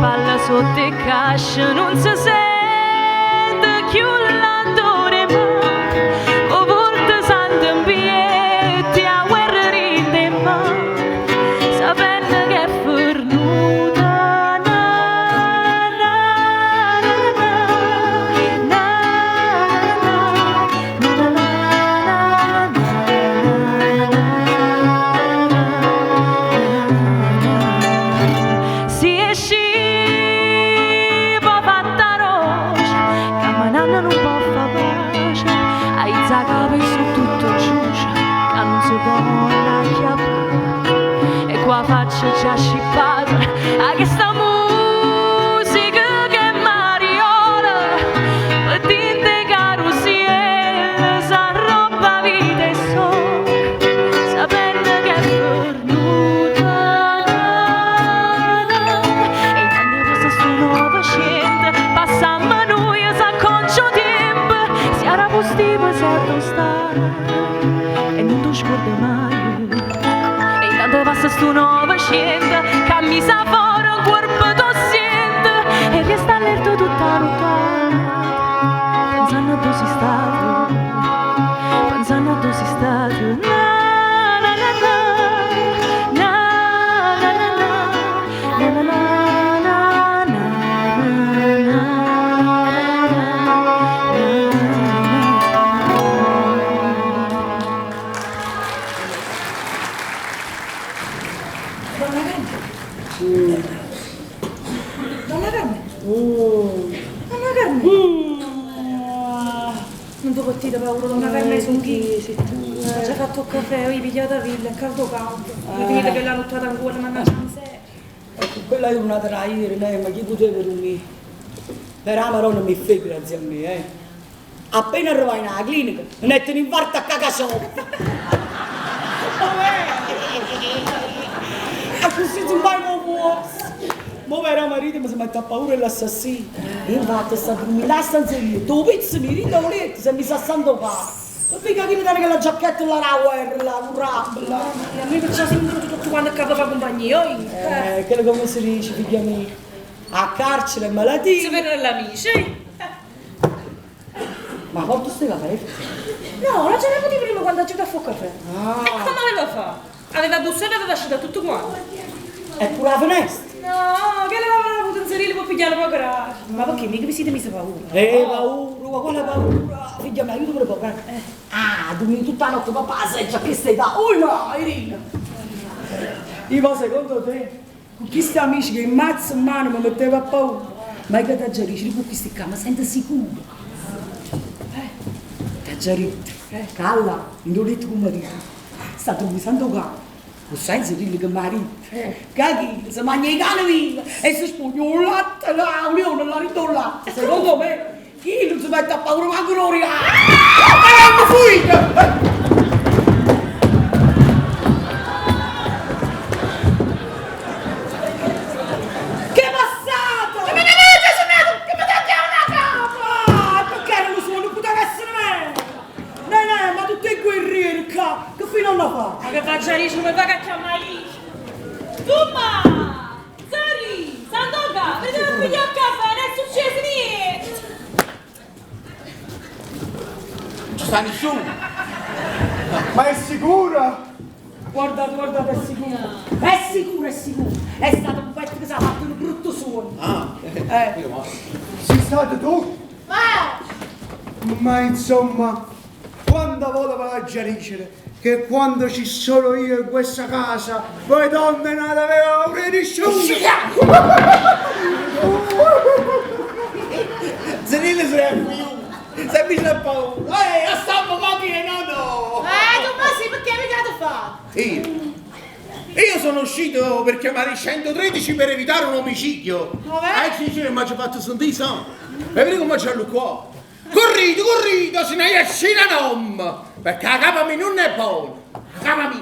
palla sotto 'e casce nun se sente cchiù l'addore 'e mare 'O volto santo 'mpietto e 'a guerra dint' 'e mane Sapenno che è fernuta na na na na na na na na Si esci po' fatta roce, cammenanno nun po' fa pace, aiza 'a capa e so' tutte ciuce ca nun se ponno acchiappà. E cu 'a faccia già scippata 'a chesta musica che è mariola, pe dint' 'e carusielle s'arrobba 'a vita 'e sole, sapenno che è fernuta. E intanto passa stu 900, passammo nuje, s'acconcia 'o tiempo, si arape 'o stipo sai addò sta e nun t' 'o scuorde maje. E intanto passa stu 900, cammisa fora, 'ncuorpo t' 'o siente e rieste allerta tutta 'a nuttata, penzanno addò si stato, penzanno addò si stato. Na na na na, na na na na, na na na na na Donna Carmen. Donna Carmen. Donna Carmen. Nun ve mettite paura, donna Carmen, songh'io. Aggio fatto 'o cafè, ho pigliato 'a villa, è caldo caldo. Mi finite chella nottata ancora, mannaggia 'a miseria. Ecco, quella jurnata da ieri, né, ma chi poteva dormire? Però 'a Maronna mi fa grazie a me, eh. Appena arrivai nella clinica, mi mette un infarto a cacasotto. Vabbè! Accussì zumpai mo fuoco. Mo vera marito mi si mette a paura dell'assassino. E infatti sta a dormire là stanza mia, dove pizzo mi rinda o letto, si è messo a Santo Padre. Perché chi mi dà quella giacchetta là la guerra, là, un rap, là. E a me perciò siamo venuti tutti quanti qua per fare compagnia, oi? Quello come si dice, figlia mia. A carcere è malattia. Si vedono l'amici. Ma quanto stai aperto? No, non ce l'avevo di prima quando ha giocato a fare caffè. Ah. E come aveva fatto? Aveva bussato e aveva asciugato tutto quanto. È pure la finestra. No, che l'aveva avuto inserire per pigliare poco raggio. Ma perché mica vi siete messa paura? Paura, ma quale paura? Figlia mia, aiutami un po'. Eh. Ah, dormi tutta la notte, papà, sei già che stai da. Oh no, Irina! Io ma secondo te, con questi amici che mazzo in mano mi metteva a paura. Ma che ti già dici, con questi qua, mi sento sicuro. Ti già detto, calla, in due letto con marito. Sta dormendo qua. Con senza dirgli che marito. Che chi si mangia i cani vivi e si spugna un latte, là, un leone, là, un latte. Secondo me, chi non si mette a paura manco loro. Ah, mi fuito! Che è passato? Che mi avete suonato? Che mi date una capa? Perché non lo suono? Poteva essere me! No, no, ma tutti i guerrieri qua, che fine hanno fatto? Ma che faccia dice come va a chiamare io? Tumma! Sorry! Sandoka! Vedete a pigliare il caffè, non è successo niente! Non ci sta nessuno. Ma è sicura? Guardate, guardate, è sicuro. È sicuro, è sicuro. È stato un pezzo che si è fatto un brutto suono. Ah, Eh. io ma. Sei stato tu? Ma insomma, quanta volta ve l'ho già dicere che quando ci sono io in questa casa, voi donne non avete paura di nessuno! Zerillo si è più. Se mi c'è paura. Ehi, a stampo macchina no no! Tommaso, perché mi dato fa? Io? Io sono uscito per chiamare il 113 per evitare un omicidio. Vabbè. Eh sì, sì, ma ci ha fatto sentire, sa. E vedi come c'è lui qua. Corrito, corrito, se ne esce la nome. Perché la capa mia non è buona. La capa mia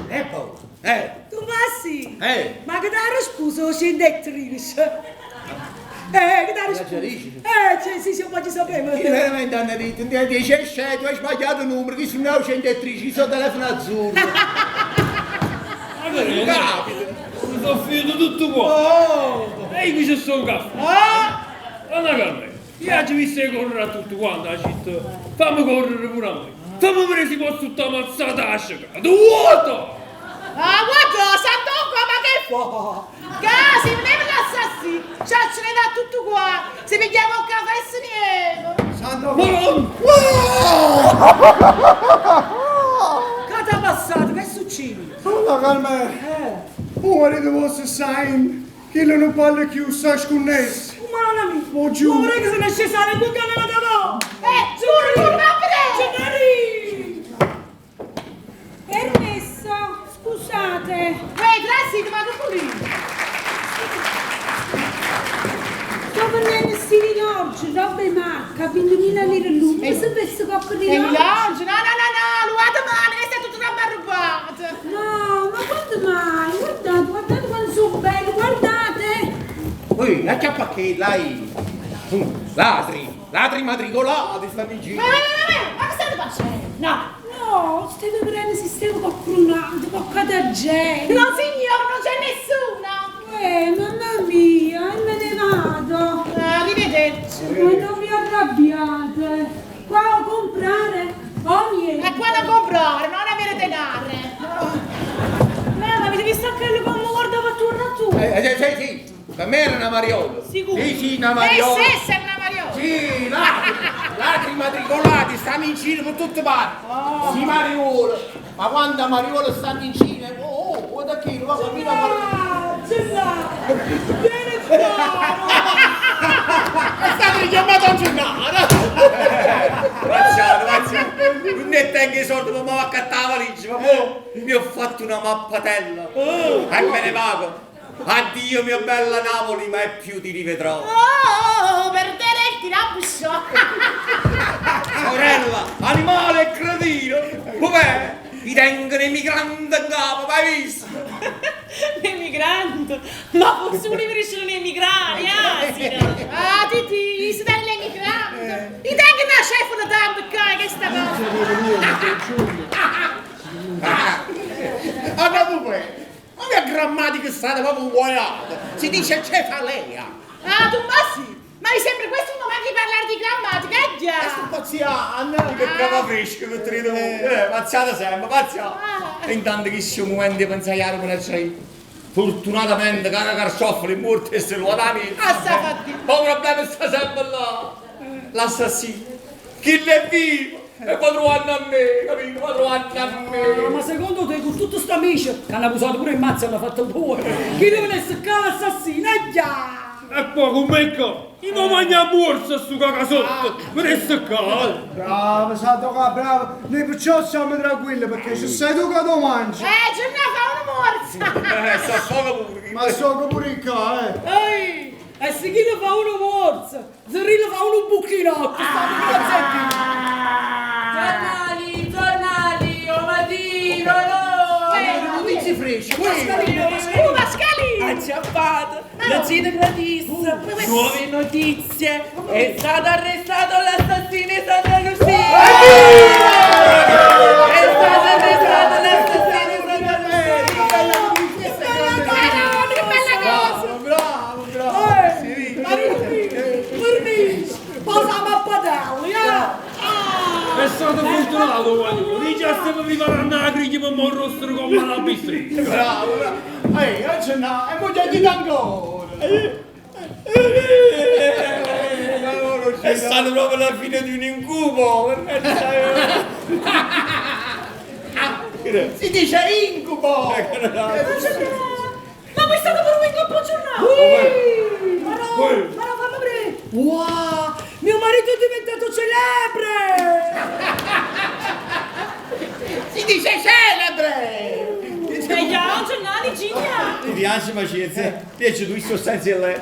è buona. Eh, Tommassi! eh. Ma che ti ha risposto 113? Che ti ha risposto? dici? Cioè, sì, sì, ma ci sapevo. Io veramente hanno detto, ti dice, esce, tu hai sbagliato il numero, chi sono 113, sono telefono azzurro. Ma che capita? So finito tutto qua. E io qui ci sto un caffè. Anna Carmela, io ho visto che correre a tutto quanto la città. Fammi correre pure a me. Fammi vedere se posso tutta ammazzata a sciacca. Vuoto! Ah, guarda, Santo ma che fa? Che se veniva l'assassino, ci ce ne dà tutto qua. Se pigliamo il caffè se ne Santo Madonna! Che ti è passato? Che succede? Allora, Carmela, o marito vostro sai, che lui non parla più, sta sconnesso. Oh, madonna mia! Oh, giù. Ma vorrei che se ne scesa nel bucane la davanti! Giuro, giuro, va bene! Gennarì! Permesso, scusate. Uè, grazie, ma che pulito. Sto prendendo sti rilorgi, roba di marca, 20.000 lire l'uno. Mi sapesse qualche E rilorgio? l'oggi, no, no, no, no, luate male, che sta tutto roba rubata. No, ma quando mai? Guardate, guardate quanto sono belli, guardate! Ui, la chiappa che lei. Ladri, ladri matricolati stanno in giro. Ma, ma, ma, ma, ma che state facendo? No! No, stai vedendo se stiamo qualcun altro, qualche gente. No, signore, non c'è nessuno. Mamma mia, e me ne vado. Arrivederci. Ma non vi arrabbiate. Qua o comprare o niente. E qua non comprare, non avere denaro. Ma avete visto anche lui come guardava attorno a tu? Sì, sì, per me era una mariola. Sicuro? Sì, sì, una E mariola. se sei una mariola? Sì, ladri, ladri matricolati stanno in giro per tutte parti. Sì, mariola. Ma quando mariola stanno in giro, oh, oh, guarda qui, va, cammina, guarda. Ah, Gennaro, vieni qua. È stato richiamato a Gennaro. Pazziano, pazziano. Non ne tengo i soldi, ma mi va a cattare la valigia, ma mo mi ho fatto una mappatella. E me ne vado. Addio mia bella Napoli, ma è più ti rivedrò. Oh, perdere il tiramisù. Sorella, animale e cretino. Com'è? Mi tengono emigrante in capo, mai visto? Emigrante? Ma forse volevi riuscire un emigrante, asino. Ah, Titi, si dà l'emigrante. I tengo una chef da tanto qua, che sta cosa. Andiamo pure. Ma la grammatica è stata proprio ugualata. Si dice cefalea. Ah, tu ma sì. Ma mi sembra questo il momento di parlare di grammatica, eh già. Sto pazziando. Che capa fresca che te pazziata sempre, pazziata. E intanto che sia un momento di pensare a come c'è. Fortunatamente, cara carciofola è morta e se lo dà Ah, sta fatti. Ma il problema sta sempre là. L'assassino. Chi l'è vivo? E poi trovando a me, capito? Poi trovando a me. Ma secondo te con tutto sto amici che hanno abusato pure in mazza e hanno fatto pure, chi deve essere l'assassino? Eh già! E qua con me qua, io mi mangio a borsa su cacasotto, per essere caldo. Bravo, Santo qua, bravo. Noi perciò siamo tranquilli perché ci sei tu che lo mangi. Giornata fa una morsa. Sta poco pure. Ma so che pure qua, eh. Ehi! E se chi ne fa uno morso, Zerrillo fa uno bucchinotto, stanno cazzetti! Giornali, giornali, o mattino, no! Notizie fresche. Pascalino, Oh, Pascalino. Acciappato, la cita gratis, nuove notizie, è stato arrestato l'assassino di Santa Lucia! È stato arrestato l'assassino di Santa Lucia! Che bella cosa. Bravo, bravo. Ehi! Vernice! Posa mappadella, eh! È stato fortunato, guaglione. Dice stiamo preparando la griglia per morrostro come la bistecca. Bravo, bravo. Ehi, non c'è no, e mo gli ancora. È stata proprio la fine di un incubo. Si dice incubo. Ma poi è stato pure un colpo giornale. Ma no, ma no, fammi aprire! Wow! Mio marito è diventato celebre! Si dice celebre. Svegliamo, giornali, Giglia. Ti piace pazienza? Piace tu sto senza lei.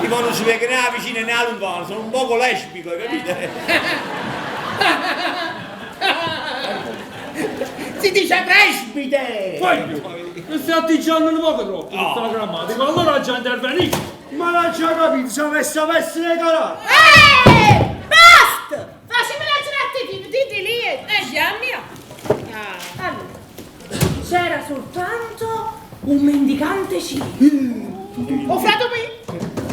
Io non ci vedo né a vicino né a lontano, sono un poco lesbico, hai capito? Si dice presbite. Voglio, mi stai atteggiando un poco troppo questa grammatica, allora già intervenire. Ma l'ha già capito, se avesse avesse le carattere. Basta! Facciamo leggere a Titi, Titi lì. Già mia. Allora, c'era soltanto Un mendicante cieco. 'O frato mio!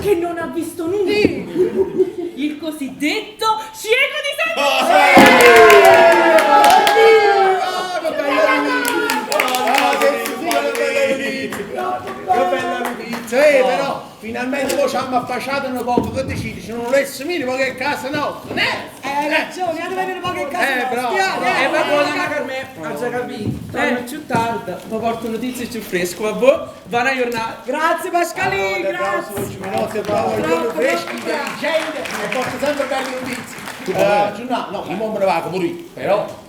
Che non ha visto nulla. Il cosiddetto cieco di San Ah, che bella notizia! Che bella notizia! Però finalmente voi ci abbiamo affacciato un poco, che decidi? Se non volessi venire, ma che casa nostra, ne? Hai ragione, a venire poco in casa Eh, bravo, nostra. bravo. E va buona Carmè, ha già capito. Torno più tardi, mi porto notizie più fresche, va buon? Buona giornata. Grazie Pascalì, grazie. Notte, bravo, giorno fresco, intelligente e porta sempre belle notizie. No, no, io me ne vado pure io, però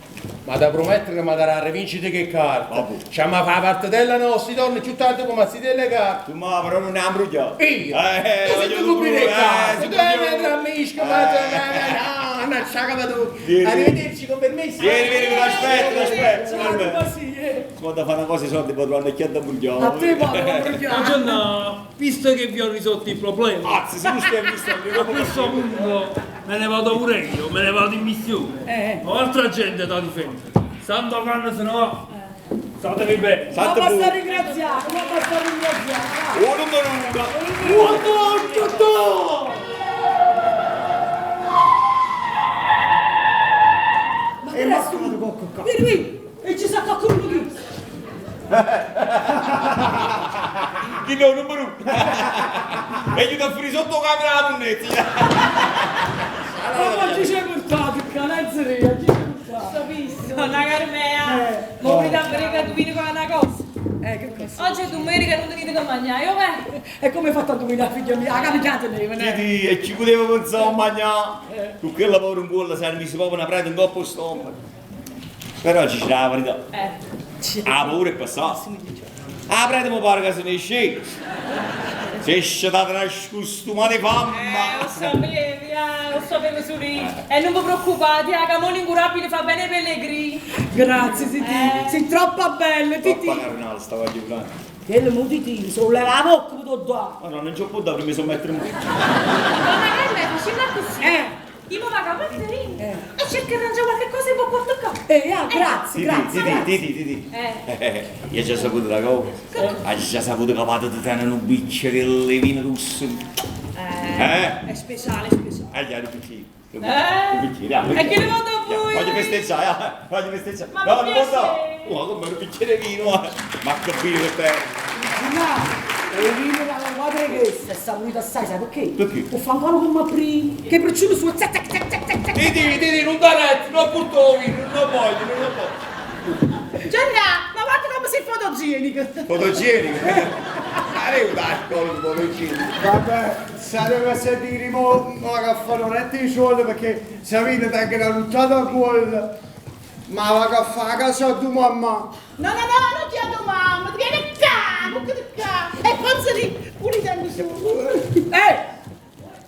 ma da promettere che mi darà la rivincita che carta. C'è ma fa la partitella nostra, torna più tardi come si delle carte. Tu ma però non è imbrugliato. Io? Eh, Tu sei voglio tu copri le eh, carte, sì, tu devi mettere a misca, ma no, non c'è tu. Vieni. Arrivederci con permesso. Vieni, vieni, me l'aspetto, l'aspetto. Ma sì, eh. Quando fa una cosa i soldi poi trovare chi è da brugliare. A te poi, non Gianna, visto che vi ho risolto il problema, Cazzo, se tu stai a vista, a questo punto me ne vado pure io, me ne vado in missione. Ho altra gente da difendere. Santo Canno se ne va. Statevi bene. Ma Sante basta pure. ringraziare, ma basta ringraziare. Oh, numero uno. Ma che è sto? Vieni qui, e ci sa qualcuno qui. Chi no, numero uno. E io ti ho sotto camera la monnezza. Ma oggi ci hai portato, canazzeria, ci hai portato. Donna Carmea, ma volete avere che tu vieni con una cosa? Che cosa? Oggi è domenica non tenete che mangiare, io beh. E come hai fatto a dominare figlia mia? La capitata ne ne. Didi, e ci potevo pensare a mangiare. Con quella povera un buon si era messo proprio una preda in coppa allo stomaco. Però ci c'era la verità. La paura è passata. La preda mi pare che se ne esce. Si è stata una scostumata di fame. Lo sapevi, lo sapevo su lì. E non vi preoccupate, la camone incurabile fa bene ai pellegrini. Grazie, Titi. Sei troppo bella, Titi. Troppa carnale stava aiutando. Quello mo Titi, sono la bocca mi do da. Ma no, non ci ho potuto prima di mettere un po'. Donna Carmen, facciamo così. Io mi vado a mettere in e cerco di arrangiare qualche cosa che può toccare. Grazie, grazie. Titi, Titi, Titi. Io ho già saputo la cosa. Ho già saputo che vado a tenere un bicchiere di vino russo. Eh? È speciale, è speciale. Già, un bicchiere. Un bicchiere, E che ne vado a voi? Voglio festeggiare, voglio festeggiare. Ma no, mi non posso. piace. Oh, come un bicchiere di vino. Ma che vino che te. No, il vino dalla madre che è saputo assai, sai perché? Perché? Lo fa ancora come prima. Che perciò su zac zac zac zac zac. Titi, Titi, non da letto, non porto vino, non lo voglio, non lo voglio. Gianna, ma guarda come sei fotogenica! Fotogenica. Avevo d'alcol fotogenico. Vabbè, sarebbe sentire mo ma che fanno rette i soldi perché sapete tengo una ruttata a cuore. Ma va che fa a casa tu mamma. No, no, no, non ti do mamma, ti viene qua, qua, e forse lì, pure tengo su.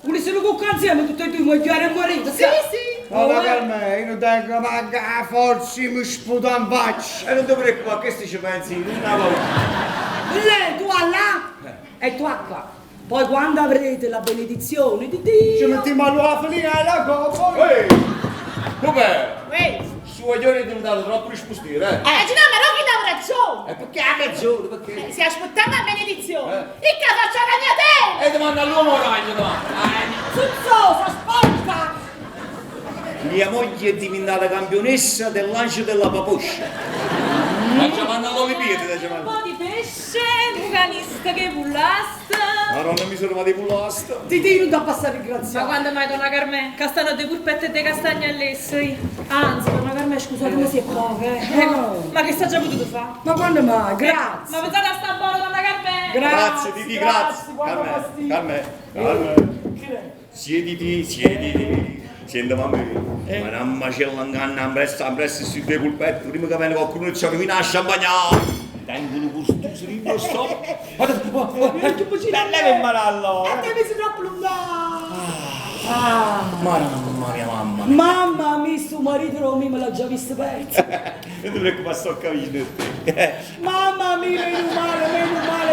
Volessero cuccare insieme tutte e due, moglie e marito? Sì, sì. Allora Carmen, io non tengo manca la forza, mi sputo in faccia. E non ti preoccupare, che ci pensi, non la voglio. Lei, tu a là e tu a qua. Poi quando avrete la benedizione di Dio... Ci mettiamo all'uovo alla coppa. Ehi, com'è? Ehi. Su guaglione è diventato troppo rispostire, eh? Gina, ma non chi dà ragione? E perché ha ragione? Perché? Si aspettava la benedizione. E che faccia la mia te? E ti manda all'uomo ragno, no? Zuzzosa, sporca! Mia moglie è diventata campionessa del lancio della paposcia. Ma ci manda all'Olimpiadi, ci Un manda. po' di pesce, un canista che bullasta. Madonna, mi sono di pullasta. Di non da passare Ma ringraziare. quando mai, donna Carmen? Castano dei pulpette e dei castagne all'esse. Anzi, donna Carmen, scusate, si è poca, eh. No. Ma che sta già potuto fare? Ma quando mai? Grazie. Ma pensate a sta buona, donna Carmen? Grazie, Titi, grazie. guarda Carmen, fastidio. Carmen, Carmen. Siediti, siediti. Senti, mamma mia, ma non c'è l'inganno, presto, presto su due pulpetti, prima che viene qualcuno e ci rovina la champagne. Tengo un gusto di questo. Guarda, guarda, leva in mano allora. E te mi sei troppo lontano. Ah. Mamma mia, mamma mia. Mamma mia, suo marito non me l'ha già visto perso. Non ti preoccupare, sto capendo. Mamma mia, meno male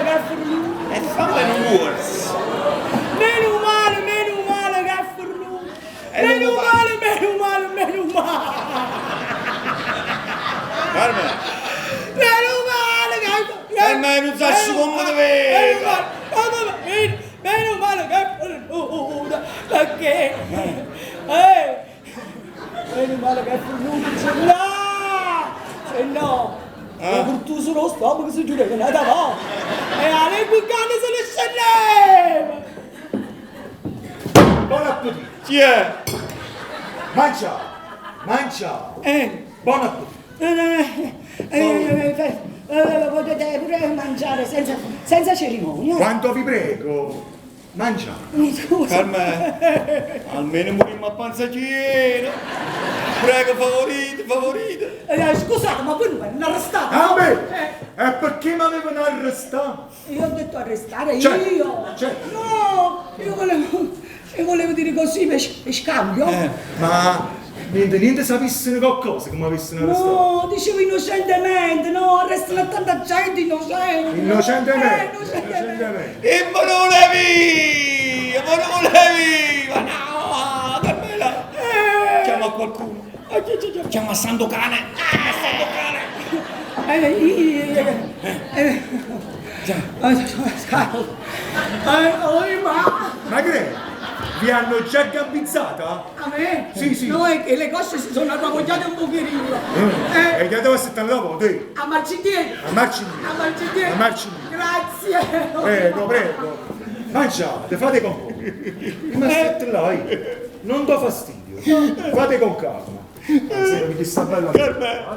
che è fornuto. E fammi un words. Meno male che è fornuto. Meno male, meno male, meno male. Carmen. Meno male che è Carmen, non sa veco! Meno male che è fernuta, perché... Eh, meno male che è fernuta, se no, se no, eh? Pertuso lo stomaco si chiudeva un'altra volta e la lingua in canna se ne scendeva. Buon appetito! Chi è? Mangia! Mangia! Eh. Buon appetito! Potete pure mangiare senza, senza cerimonia. Quanto vi prego, mangiate! Scusa. Carmen, almeno morimmo a panza piena. Prego, favorite, favorite. Scusate, ma voi non mi hanno arrestato? A no? me? E perché mi avevano arrestato? Io ho detto arrestare Certo, io! certo. No, io volevo dire così per, per scambio. Ma niente, niente sapessero qualcosa che mi avessero arrestato. No, dicevo innocentemente, no, arrestano tanta gente innocente. Innocentemente, Innocentemente. innocentemente. E ma non volevi! Ma non volevi! Ma no, Carmela! Chiama qualcuno. Chiama Sandokan! Chiama Sandokan! Ma che è? Vi hanno già gambizzata? A me? Sì, sì. No, è che le cosce si sono arravogliate un pochino. E che devo aspettare dopo, te? A marci indietro. A marci indietro. A marci indietro. A marci indietro. Grazie. Prego, prego. Mangiate, fate con voi. Io mi aspetto là, io. Non do fastidio. Fate con calma. Anzi, mi sta bella. Carmela!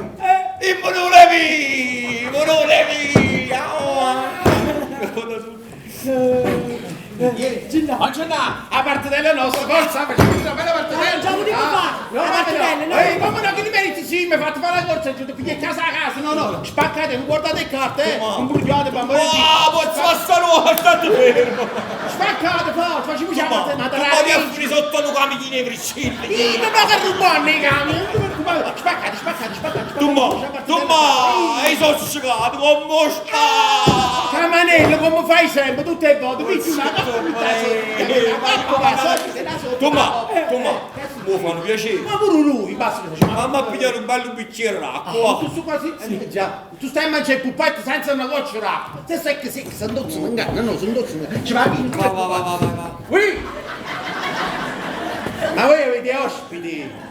E ma non volevi! Ma non volevi! Buongiorno, a partitella nostra, forza, facciamo una bella partitella. Già volevo fare, No, la partitella, no? Ehi, ma no, che ne meriti? Sì, mi fate fare la corsa, giù, piglia casa a casa, no, no, spaccate, non guardate le carte, non brugliate, bambini. Ah, posso passare, state fermo! Spaccate, forza, facciamo la Ma partitella, tu mi offri sotto lo camichino e priscilli! Io non vado a rubare i camion, non ti preoccupare. Spaccate, spaccate, spaccate, Tu ma, tu ma, e sono scioccato, come sta? Camanello, come fai sempre, tutte le volte, mi una Tu ma, tu ma, mi fanno piacere. Ma pure lui, basta che facciamo. Mamma pigliare un bello bicchiere d'acqua. Tu, su quasi, sì, già. Tu stai a mangiare il puppetto senza una goccia d'acqua. Se sai che secca, sono dozzo, non inganna, no, sono dozzo, ci va via. Va, va, va, va, va, va. Qui! Ma voi avete ospiti?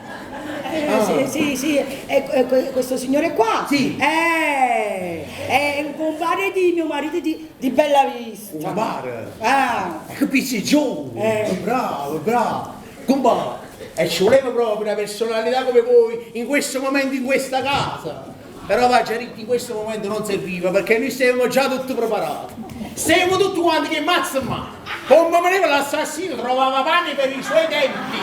Sì, sì, sì, e questo signore qua. Sì. È un compare di mio marito di Bella Vista. Compare? Ah. Che pizzigione! Bravo, bravo! Compare! E ci voleva proprio una personalità come voi in questo momento, in questa casa. Però va Giannitti, in questo momento non serviva perché noi stavamo già tutti preparati. Stavamo tutti quanti che mazza in mano. Come veniva l'assassino trovava pane per i suoi denti.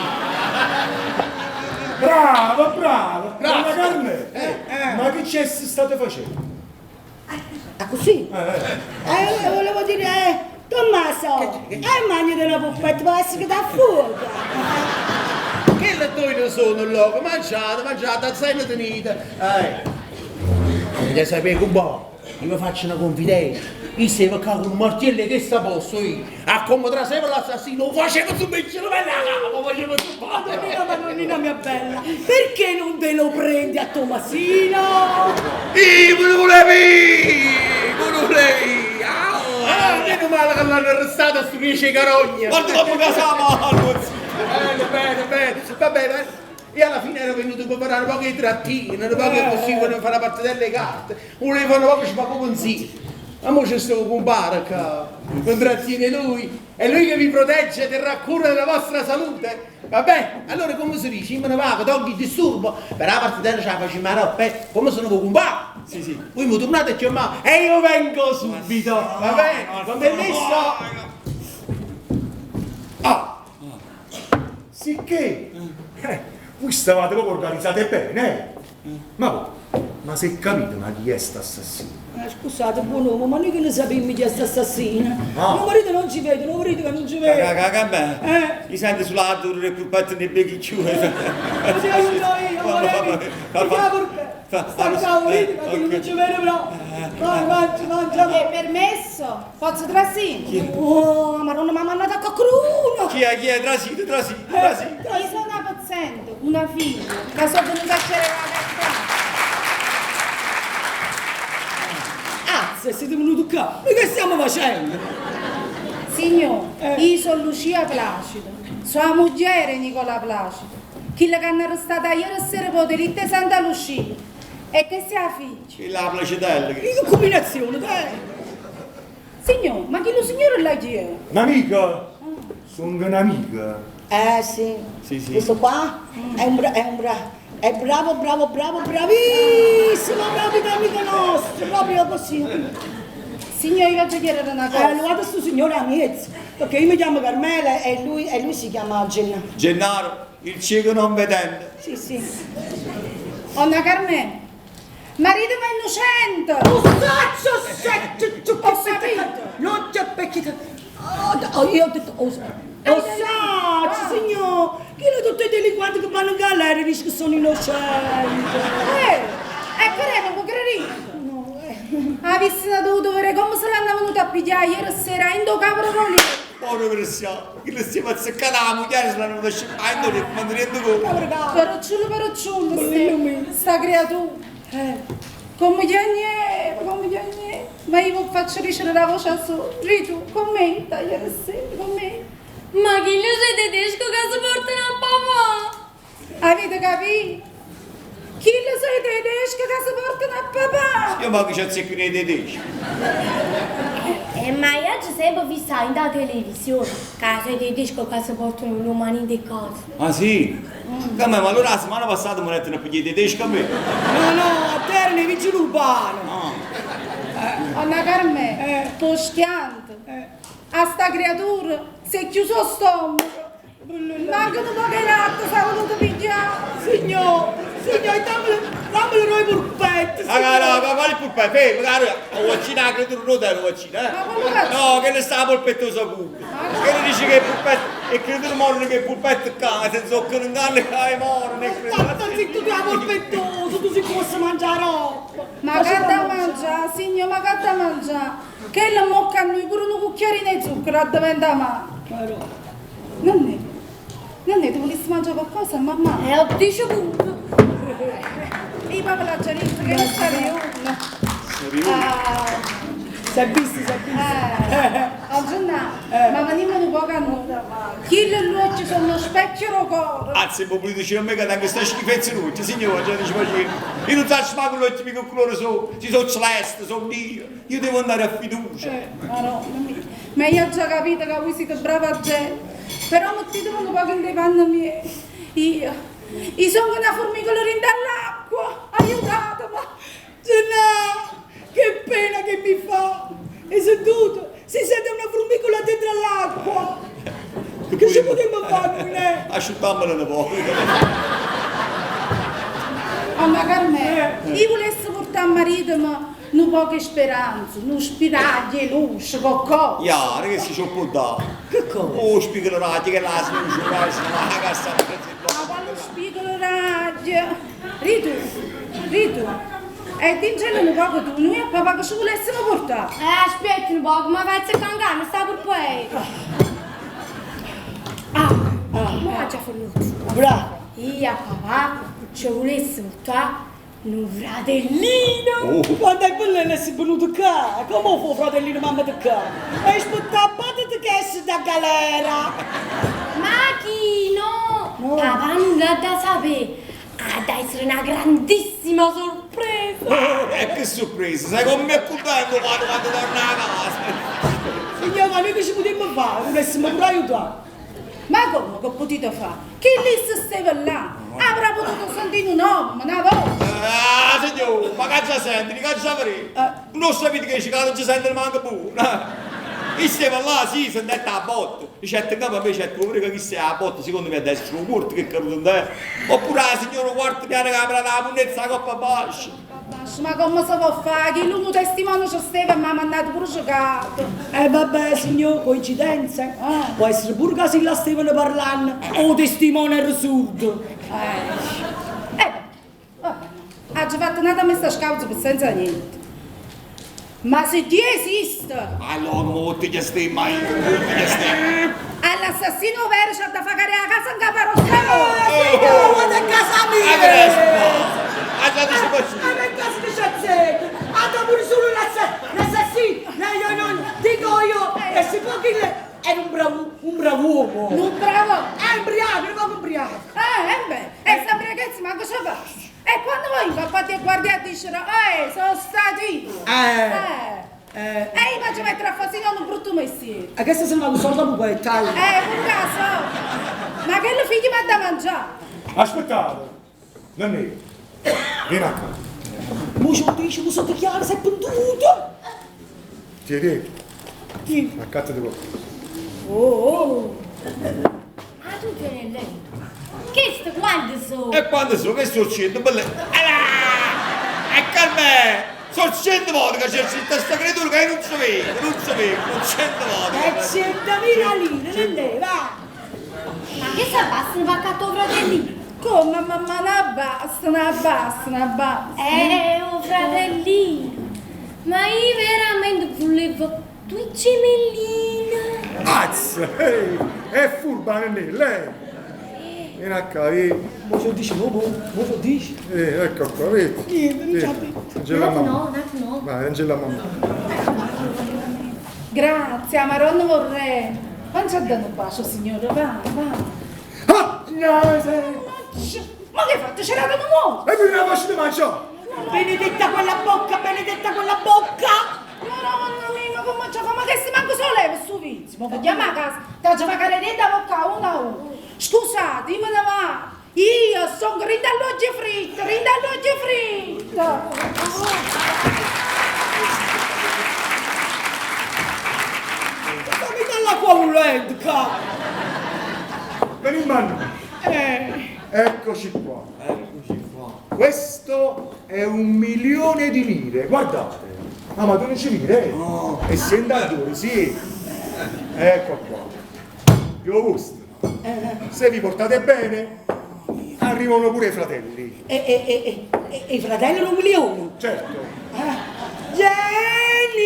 Bravo, bravo! Grazie. Ma Carmen, ma che ci state facendo? Ah, così? Volevo dire, Tommaso, mangi della puppetta, può essere che da fuoco. Che le due non sono loco, mangiate, mangiate, zaino tenete. Volete sapere un po'? Io vi faccio una confidenza. Io stavo qua con un martello che sta posto io. A come traseva l'assassino, lo facevo su me, ce lo bella capo, facevo su Madonnina, madonnina mia bella, perché non te lo prendi a Tommasino? Io me lo volevi! Me lo volevi! Ah, meno male che l'hanno arrestato a sto dice carogna. Guarda come casa mano! Bene, bene, bene, va bene. E alla fine ero venuto a preparare poche trattine, poche così, volevo fare la parte delle carte, volevo fare poco poco consiglio. Ma mo c'è sto compare qua, contrattiene lui, è lui che vi protegge e terrà cura della vostra salute. Vabbè, allora come si dice? Io me ne vado, tolgo il disturbo, per la partitella ce la facciamo a roba, come sono con compare? Sì, sì. Voi mi tornate a chiamare e io vengo subito, va bene? Con permesso? Ah! Sicché? Voi stavate proprio organizzate bene, eh? Ma, ma se capite, ma chi è sta assassino? Scusate, buon uomo, ma noi che ne sappiamo di questa assassina? Ah. Mio marito non ci vede, mio marito che non ci vede. Raga, beh, mi sente sulla dura e pulpetto nei becchi chiusi. Così aiuto io, volevi. Perché? Sta marito, ma che non ci vede però. Vai, mangia, mangia. È permesso? Posso trasire? Oh, madonna, mi ha mandato a qualcuno. Chi è? Chi è? Trasite, trasite, trasite. Io sono una paziente, una figlia, che sono venuta a chiedere la cartella. e siete venuti qua. Ma che stiamo facendo? Signor, io sono Lucia Placido, sono la moglie di Nicola Placido, quello che hanno arrestato ieri sera per delitto di Santa Lucia. E che sia figlia. Che la placetella che... Che combinazione, dai! Signor, ma chi lo signore là chi è? Un'amica? Sono un'amica. Eh sì. Sì, sì. Questo qua è un, bra- è un bra- è bravo, bravo, bravo, bravissimo, proprio amico nostro, proprio così. Signor, io voglio chiedere una cosa. Allora sto signore a mezzo, perché io mi chiamo Carmela e lui, e lui si chiama Gennaro. Gennaro, il cieco non vedente. Sì, sì. Onna Carmen, marito ma è innocente. Oh, cazzo, se, tu, Ho capito. Non ti perché... Oh, oh, io ho detto, oh, oh saccio, signor, chi sono tutti i delinquenti che vanno in galera e dicono che sono innocenti? E credo, può credere. No, eh. Avessi dovuto vedere come se l'hanno venuto a pigliare ieri sera in do capro lì. Povero Cristiano, che le stiamo azzeccando la moglie, se l'hanno venuta a scippare, ma non rendo conto. Perocciullo, perocciullo, sta, sta creatura. Come piagneva, come piagneva. Ma io faccio ricevere la voce a solo. Ritu, commenta ieri sera, commenta. Ma chi lo sei tedesco che si portano a papà? Avete capito? Chi lo sei tedesco che si portano a papà? Io manco ci azzecco nei tedeschi. Ma io ci sempre visto in da televisione che sei tedesco che si portano l'umano in casa. Ah sì? Come, ma allora la settimana passata mi ho detto per i tedeschi a me. No, no, a terra nei vigili urbani. Anna Carmen, po' schianto. A sta creatura si è chiuso lo stomaco. Manca un po' che latte si è voluto pigliare. Signor, signor, dammelo, dammelo noi purpette, Ma no, ma quale polpetto? Fermo, caro, ho vaccinato, credo non te lo vaccino, eh? Ma quello che- No, che ne sta la polpettosa cucca. Che ne dice che il polpetto, e credo morno che il polpetto qua, se zoccono in canna e morno, e credo... Sta zitto tu la polpettosa, tu si possa mangiare roba. Ma che da mangiare, signor, ma che da mangiare? Che la mocca a noi pure un cucchiaino di zucchero diventa male. Nonne, nonne, tu volessi mangiare qualcosa, mamma? E ho dice pure. Io proprio la già detto che non sarei una. Ah, Si è visto, si è visto. Giornata, ma veniamo un po' a noi. Chi le luci sono uno specchio del cuore. Anzi, mi volete dire a me che anche questa schifezza luce, signore, già dice facendo. Io non so ma quello che mi colore sono, si sono celeste, sono nero, io devo andare a fiducia. Madonna mia. Ma io ho già capito che voi siete brava gente. Però mettetemi un po' in dei panni miei. Io, io sono una formicola dall'acqua. Aiutatemi. Gennà, che pena che mi fa. È seduto, si sente una formicola dentro all'acqua. Che ci potremmo fare noi, eh? Asciuttamela un po'. Oh, ma Carmelo, io volessi portare a marito ma un po' di speranza, un spiraglio di luce, qualcosa. Ya, che si ci può dare? Che cosa? Oh, spigolo raggio, che la signora, la cassa, Ma quando spigolo raggio? Ritu, Ritu, e dincelo un poco tu, noi a papà che ci volessimo portare. Aspetta un po', ma faccio cangare, sta per poi. Ah, ma già fornuto. Bravo. Io a papà ci volessi portare un fratellino. Oh. Quando è bella sei venuto qua, come fu fratellino mamma di qua? E aspettavate che esce da galera. Ma chi no? Papà non l'ha da sapere. Ha da essere una grandissima sorpresa. E che sorpresa, sai come è contento quando, quando torna a casa. Signora, ma noi che ci potremmo fare? Volessimo pure aiutare. Ma come che potete fare? Chi lì si stava là? Avrà potuto sentire un nome, una voce. Ah, signore, ma che già senti, che già farei? Non sapete che ci non ci sente manco pure. Io stavo là, sì, sentette la botta. Dice, in capo a me c'è tu, che chi sei la botta, secondo me adesso un corto che è caduto in terra. Oppure la signora quarto piano che apre la munnezza, la coppa bascia. Ma come si può fare? Che l'uomo testimone ci stava e mi ha mandato pure giocato. Eh vabbè signor, coincidenze. Può essere pure che si la stavano parlando o testimone era sordo. Vabbè. Ha già fatto una messa scausa per senza niente. Ma se Dio esiste, Allora, come ti chiesti mai? Ti chiesti. all'assassino vero c'ha da fare la casa in caparossa. Signor, guarda a casa mia! Ah, crespo! Ah, già dice così. Ma che casa che c'è zecca? Ah, pure solo l'assassino! Era un bravo, un bravo uomo. Un bravo? È ubriaco, un poco ubriaco. Eh, beh, e sta ubriachezza manco ci fa. E quando voi papà ti guardi a dice, eh, sono stati io. Eh. Eh. E io faccio mettere a fare un brutto mestiere. E questo se ne va con soldo a pupetta. Per caso. Ma che il figlio mi ha da mangiare? Aspettate, non è. Vieni a qua. Mo ce lo dice, mo sono chiaro, si è penduto. Tieni. Accattati qualcosa. Oh, oh. Ma tu tieni lei. Che sto quando sono? E quando sono? Che succede? Belle. Ah! E Carmen! Sono 100 volte che c'è scritta sta creatura che io non ci vedo, non ci vedo, sono 100 volte. E 100.000 lire, non è, va. Ma che si abbassano per tuo fratellino? Come mamma, non basta, non basta, non basta. Oh fratellino, ma io veramente volevo due gemellini. Azza, ehi, è furba, non è lei. Vieni a qua, vieni. Mo ce lo dice, mo, mo, mo ce lo dice. Ecco qua, vedi. Niente, non c'ha detto. Non ce l'ha mamma. No, no, no. Vai, non ce l'ha mamma. Grazie, Maronna vorrei. Ma ci ha dato un bacio, signore, va, va. Ah! No, sei... Ma che hai fatto? C'era dato un uomo! E mi una faccia di mangiare! Benedetta quella bocca, benedetta quella bocca! Madonna mia, ma come ci fa? Ma che si manco solo leva su vizio? Ma vogliamo a casa, ti fa cadere da bocca uno a uno. Scusate, io me ne vado. Io sono rindalloggi fritta, rindalloggi fritta. Fammi dalla quauletta! Vieni in mano. Eccoci qua. Eccoci qua. Questo è 1.000.000 di lire, guardate. Ah, ma tu non ci lire? No. E sei andato, sì. Ecco qua. Io gusto. Se vi portate bene, arrivano pure i fratelli. E i fratelli erano 1.000.000? Certo. Jenny!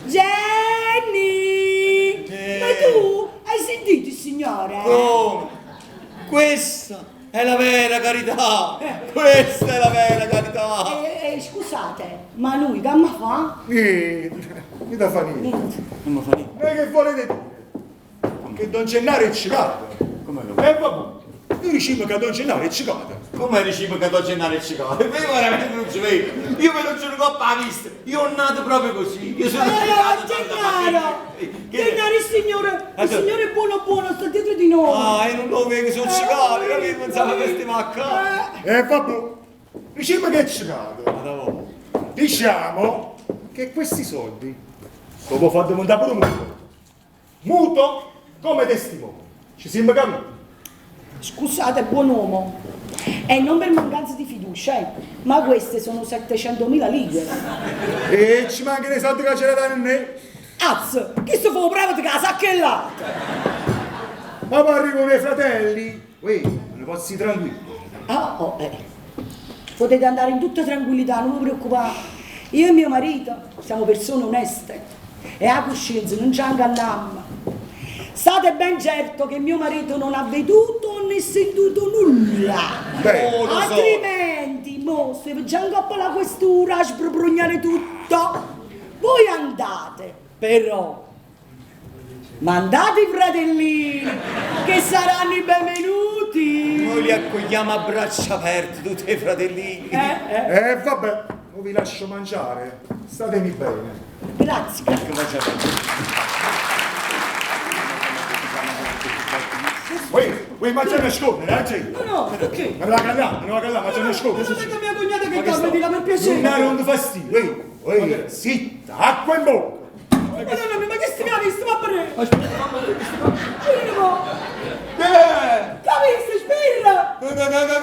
Jenny! Ma tu hai sentito il signore? Come? Questa è la vera carità! Questa è la vera carità! Scusate, ma lui che mi fa? Niente, non da fa niente. Non mi fa niente. Noi che volete dire? Che Don Gennaro è ciccato. Come lo? Vabbè, noi diciamo che Don Gennaro è ciccato. Come diciamo che Don Gennaro è ciccato? Io veramente non ci vedo. Io me lo giuro coppa la vista. Io ho nato proprio così. Io sono ciccato. Gennaro! Gennaro, il signore, il signore è buono buono, sta dietro di noi. Ah, io non lo vedo, sono ciccato, capito? Non sa che stiamo a casa. Vabbè, diciamo che è ciccato. Diciamo che questi soldi lo può far diventare pure muto. Muto come testimone. Ci siamo capiti? Scusate, buon uomo. E non per mancanza di fiducia, ma queste sono 700.000 lire. E ci mancano i soldi che ce ne danno noi. Az, chi si fa bravo di casa che là? Ma poi arrivano i fratelli. Uè, ne posso tranquillo. Ah, oh, Potete andare in tutta tranquillità, non vi preoccupate. Io e mio marito siamo persone oneste e a coscienza non ci inganniamo. State ben certo che mio marito non ha veduto né sentito nulla. Beh, oh, lo so. Altrimenti, mo, se già in coppa la questura a sbrugnare tutto. Voi andate, però, mandate i fratellini, che saranno i benvenuti. Noi li accogliamo a braccia aperte, tutti i fratellini. Vabbè, non vi lascio mangiare. Statemi bene. Grazie. Uè, ma c'è nascondere, eh? No, no, perché? Ma la callà, non la callà, ma c'è nascondere. Non è che mia cognata che dorme di là per piacere. Non è un fastidio, uè, zitta, acqua in bocca. Madonna mia, ma che si mi ha visto? Ma prego. Aspetta, mamma, vieni qua. Capisci, spirra? Capisci,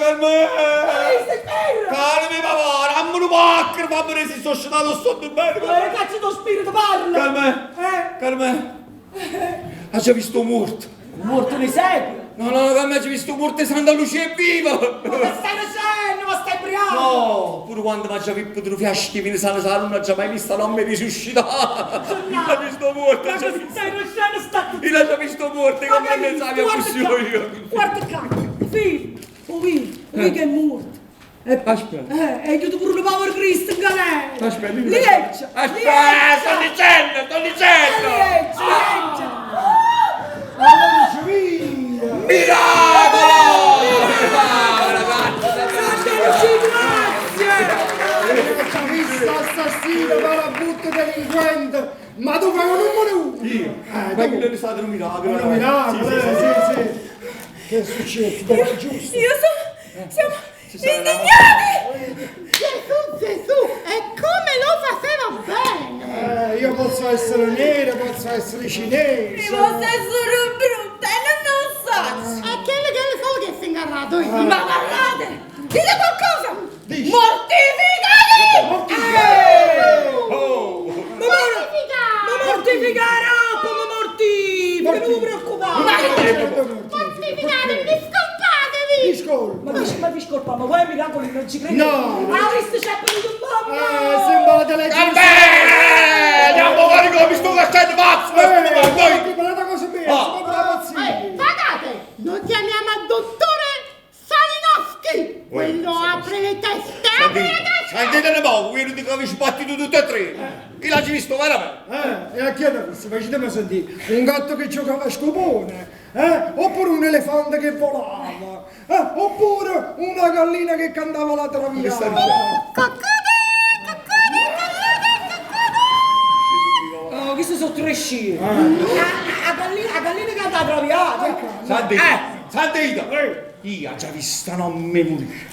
spirra? Calmi, papà, dammi un pacchero, fammi resistere, sono scenato, sto dormendo. Cazzo, tuo spirito parla. Carmen, Carmen, ha già visto morto. Morto nei secoli. No, no, Carmen, ha visto morto Santa Lucia è viva. Ma che stai dicendo? Ma stai ubriaco? No, pure quando mangia Pippo di fiaschi viene sana sana, non ha già mai visto l'uomo risuscitato. L'ha visto morto, Ma che stai dicendo? Sta Io l'ho già visto morto, come ne sai, io. Guarda qua, figlio, oh figlio, che è morto. Aspetta. È chiuso pure il povero Cristo in galera. Aspetta, Lieggia! Aspetta, sto dicendo, sto dicendo! Lieggia, lieggia! Miracolo! C'ha visto assassino, marabutto, delinquente, ma tu fai un numero uno! Io? Eh, Ma tu. quello è stato un miracolo. Un miracolo, Sì, sì, eh, sì, sì, sì. Che è successo? Dai, giusto. Io sono... Siamo indignati! Gesù, Gesù, e come lo faceva bene! Io posso essere nero, posso essere cinese. Io posso essere brutta e non lo so! E quello che lo so che si è ingarrato io! Ma parlate! Dite qualcosa! Dici. Mortificate! Oh! Ma mortificare, ma mortifica, non vi preoccupate! Mortificate, discolpatevi! Discolpa! Ma dici, ma discolpa, ma voi ai miracoli non ci credete? No. Ah, visto c'è venuto mamma! Sembra la televisione. Vabbè! Andiamo fuori come mi sto facendo pazzo! Eh, guardate cosa bella, Ah. sembra la pazzia. Guardate, noi chiamiamo il dottore Salinowski! Quello apre le teste, apre le teste! Sentite un poco, io dico che vi sbattito tutti e tre. Chi l'ha visto veramente? E a chi è visto? Facetemi sentire, un gatto che giocava a scopone, eh? Oppure un elefante che volava, eh? Oppure una gallina che cantava la traviata. Oh, questi sono tre scemi! La gallina, la gallina che ha traviata! Sentite, sentite! Io ho già visto non mi morire.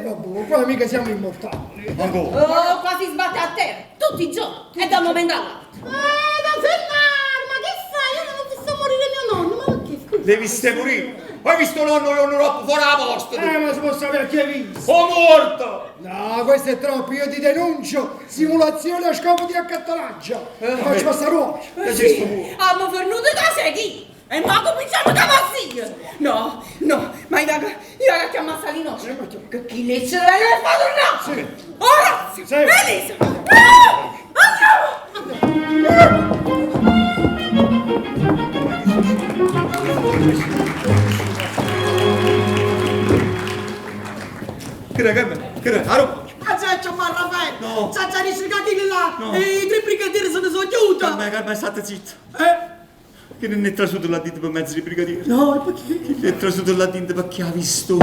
Vabbè, qua mica siamo immortali. Ancora. Oh, quasi sbatte a terra, tutti i giorni, e da un momento all'altro. Da fermare, ma che fai? Io non ho visto morire mio nonno, ma perché scusa? L'hai viste morire? Hai visto nonno e nonno troppo fuori la posta? tu? Ma si può sapere chi hai visto? Ho morto! No, questo è troppo, io ti denuncio! Simulazione a scopo di accattonaggio! Ti faccio passare uomo! Sì, abbiamo venuto da segui e ma cominciamo da passiglia. No, no, ma io io la chiamo Salinowski, che chi le ce l'ha fatto no. Sì. Ora, Sì. Elisa, ah, andiamo! Che era, che era? Che era? Aro? Ah, c'è c'è Raffaele! No. C'è c'è ricercati là! No. E i tre brigadieri se ne sono chiusi! Carmen, Carmen, state zitto. Eh? Che non è trasuto là dentro per mezzo di brigadiere. No, e perché? Che è trasuto là dentro perché ha visto.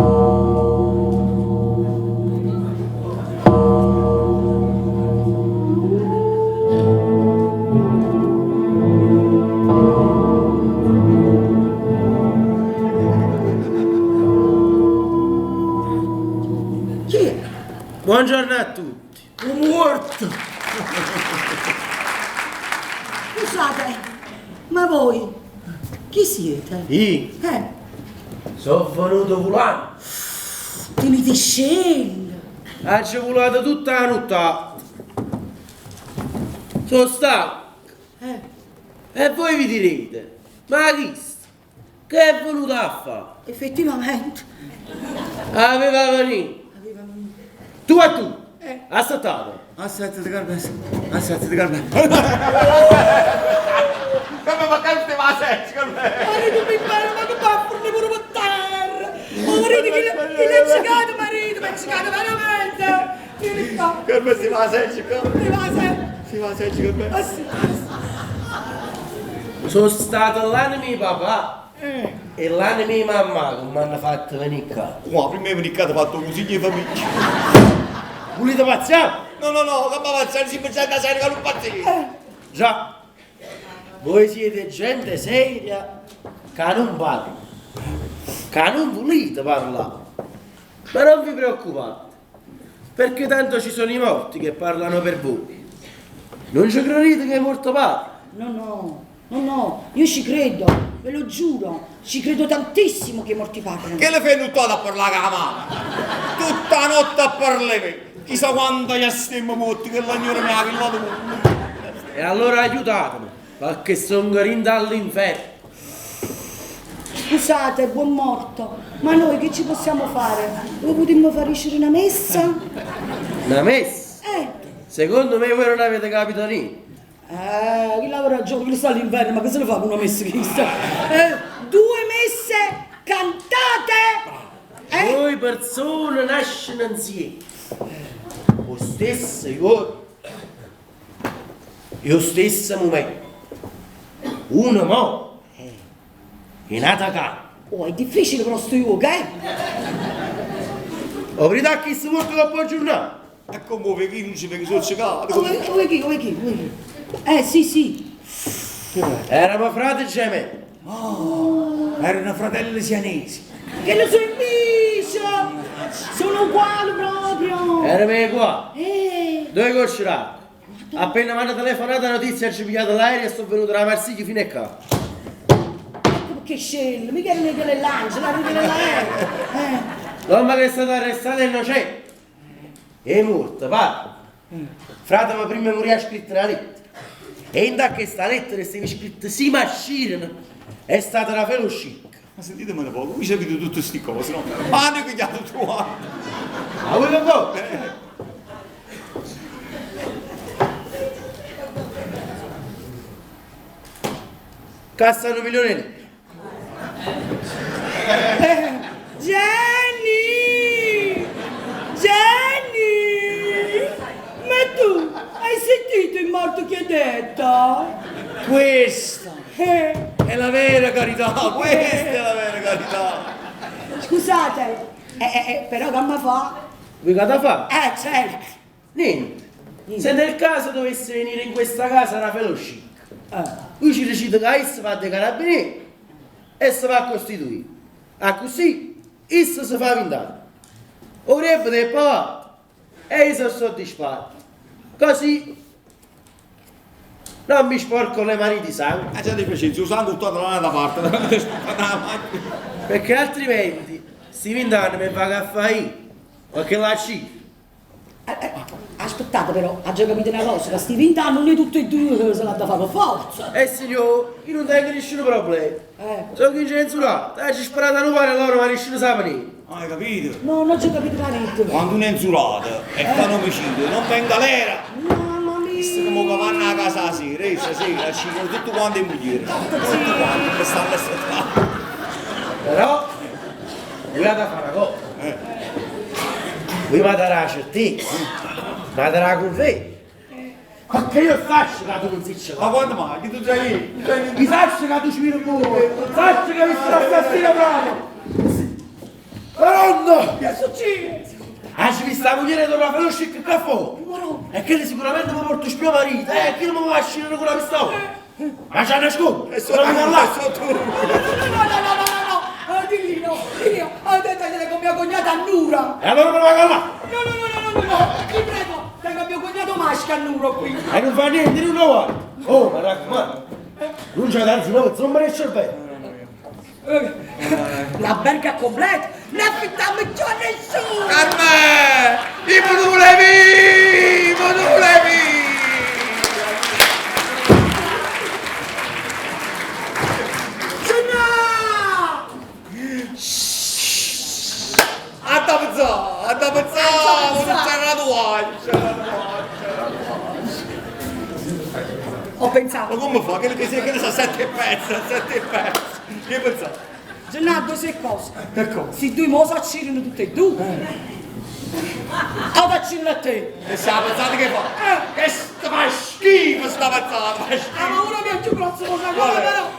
Chi è? Buongiorno a tutti. Un morto! Scusate, ma voi chi siete? Io sono venuto volando. Tenete scelle! Ha volato tutta la nottata. Sono stanco. E voi vi direte, ma chi sta? Che è venuto a fare? Effettivamente. Aveva venire. Tu e tu. Aspettate. Aspetta, Carmen. Aspetta, Carmen. Carmen, ma che va a sette, Carmen? Marito mi bello, ma che va a fornire pure per terra! Oh, marito, chi l'ha ciecato, marito? Mi ha ciecato veramente! Vieni qua! Carmen, si va a sette, Carmen. Si va a sette! Si va a sette, Carmen. Ah, sì. Sono stato l'anima di papà e l'anima di mamma che mi hanno fatto venire qua. Qua, prima di venire qua ti ho fatto un consiglio di famiglia. Volete pazziare? No, no, no, che mi avanzare, si pensa a serie che non pazzia. Già, voi siete gente seria che non parla, che non volete parlare. Ma non vi preoccupate, perché tanto ci sono i morti che parlano per voi. Non ci credete che è morto padre? No, no, no, no, io ci credo, ve lo giuro, ci credo tantissimo che i morti parlano. Che le fai nuttata a parlare con la mamma? Tutta la notte a parlare. Chissà quando gli stiamo morti che l'agnore mi ha pillato. E allora aiutatemi, perché sono rinda all'inferno. Scusate, buon morto, ma noi che ci possiamo fare? Dove potremmo fare uscire una messa? Una messa? Eh. Secondo me voi non avete capito niente. Chi lavora giorno, chi sta all'inferno, ma che se ne fa con una messa chissà? Due messe cantate! Eh? Voi persone nascono insieme. Lo stesso giorno. Lo stesso momento. Uno mo. È nata qua. Oh, è difficile però sto juoco, eh? O verità che si morto dopo giornata. E come vedi chi non ci vede, sono ciecato. Oh, oh, chi, oh, chi, oh, chi. Sì, sì. Era mio frate gemello. Oh, erano fratelli sianesi. Che lo so invece! Sono uguali proprio! Era me qua. Eh! Dove gocce d'acqua. Appena mi hanno telefonato la notizia, ci ho pigliato l'aereo e sono venuto da Marsiglia fino a qua. Ecco perché scende, mica erano che l'angelo, erano che l'aereo. L'uomo che è stato arrestato è innocente. È morto, va. Frate, ma prima morì ha scritto una lettera. E in da questa lettera stava scritto sì, ma scirono. È stata una fellowship. Ma sentitemi un poco, voi sapete tutte queste cose, no? Ma noi che gli hanno trovato. Ma voi che voi? Cassa un milione di Jenny! Jenny! Ma tu hai sentito il morto che ha detto? Questa Eh. è la vera carità, questa è la vera carità. Scusate, però che mi fa? Voi che da fa? Certo. Niente. Se nel caso dovesse venire in questa casa una fellowship, lui ci decide che esso va dei carabinieri e si va a costituire. A così, esso si fa vindare. Vorrebbe del pagato e io sono soddisfatto. Così non mi sporco le mani di sangue. Ah, già ti piace, usando tutta la da parte, Perché altrimenti si vindano mi va a fare io, perché la C. Aspettate però, ha già capito una cosa, che sti 20 anni non è tutti e due se l'ha da fare per forza. Signore, io non tengo nessun problema. Sono chi censurato, ci sparato a rubare loro ma nessuno sa niente. Hai capito? No, non ci ho capito niente. Quando uno è insurato e fa un omicidio, non va in galera. Mamma mia! Visto che mo che vanno a casa la sera, e stasera ci sono tutto quanto in moglie. Tutto quanto, per stare alla Però, volete fare una cosa. Voi mi darà la certezza, mi darà la conferma. Perché io saccio che tu non sei ce Ma quando mai? Che tu sei lì? Mi saccio che tu ci vieni buono, saccio che hai visto l'assassino bravo. Madonna! Che è successo? Ah, ci vista la moglie torna a fare lo scicco qua fuori. E che sicuramente mi porto il mio marito, che non mi va a uscire con la pistola. Ma c'è nascosto! E sono là! tu! No, no, no, no, no, no, dilli no, dilli no, ho detto che con mia cognata a Nura. E allora me ne vado là! No, no, no, no, no, no, ti prego, tengo mio cognato maschio a Nuro qui. E non fa niente, non lo vuoi! Oh, ma raccomando, non c'è da no, non me ne cervello! La berga completa, ne affittiamo più a nessuno! Carmen! I modulevi! I modulevi! Gennà! A da pensare, a da pensare, non c'era la tua, c'era la tua, c'era la tua. Ho pensato. Ma come fa? Che ne sa 7:30, 7:30. Che pensate? Gennaro, sei cosa? Che cosa? Se tu mo s'accidono tutte e due. O t'accidono a te. E se la pensate che fa? Che sta fa schifo sta pensata, fa schifo. Ah, ma ora mi ha più grosso cosa cosa però.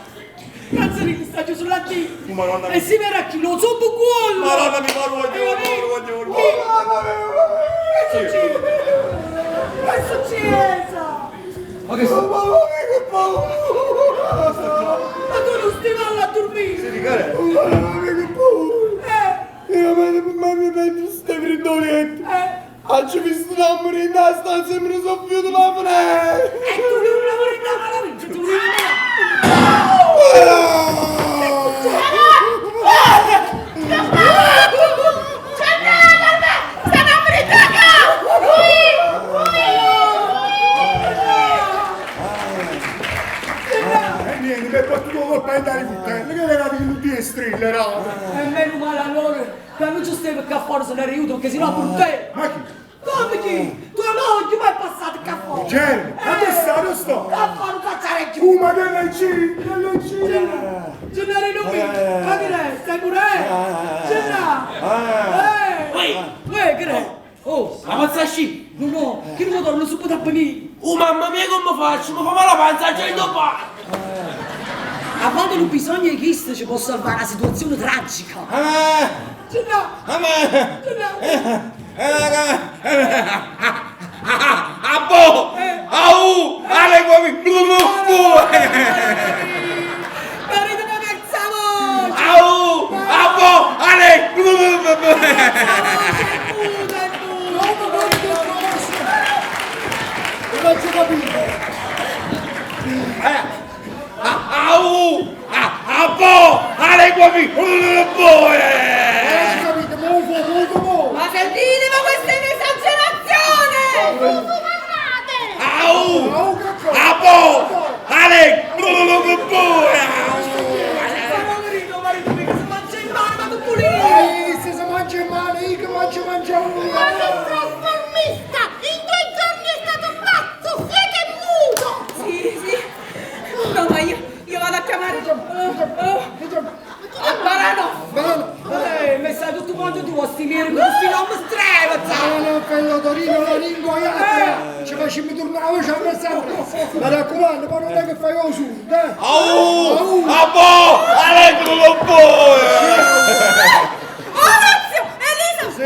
Cazzolini sta giù sulla T. Madonna E si verrà chi lo so quello. Madonna mi fa voglio, voglio, voglio. Che succede? Che è successo? Ma che Mamma mia che paura! Ma tu non stai male a dormire! Mamma mia che paura! Io mi metto ste fridolette! Oggi mi sto morendo la stanza e me ne sono più la finestra! E tu non lavori da malavita, tu non E niente, mi è battuto colpa di dare puttane, che era di tutti strille, era! E meno male allora che non ci stava qua fuori se ne era aiuto, perché sennò pure te! Ma chi? Come chi? Tua moglie mi è passata qua fuori! Gerry, ma dove sta? Dove sto? Qua fuori non facciare giù! Uh, ma che lei ci, che lei ci! Gennaro non mi! Ma che è? Stai morendo? Gennaro! Uè, che è? Oh! Ma pazza sci! No, no, che non torno subito a venire! Oh mamma mia come faccio? Mi fa male la panza, c'è il dopo! A volte lu bisogno 'e chisto ce po' salvà 'a na situazione tragica. Gennà! Gennà! Abbò! Au! Ale come Marito mi persa 'a voce! Au! Abbò! Ale! Non ho capito! Au! Abbò! Ale come Non ho capito, mo mo mo mo! Ma sentite, ma questa è un'esagerazione! Au! Abbò! Ale! Marito, marito mio, che si mangia in mano, ma tu pulito! Ehi, se si mangia in mano, io che mangio mangio uno! Ma che trasformista! In due giorni è stato pazzo, cieco e muto! Sì, sì. No, ma io, io vado a chiamare... Oh, a Barano. Mi sai tutto quanto tu, sti miei, questi nomi strevazza! No, no, quello Torino la ringoiata! Ci facciamo tornare la voce a me sempre! Mi raccomando, ma non è che fai lo sud, eh! Au! Abbò! Ale! Orazio! Elisa! Sì.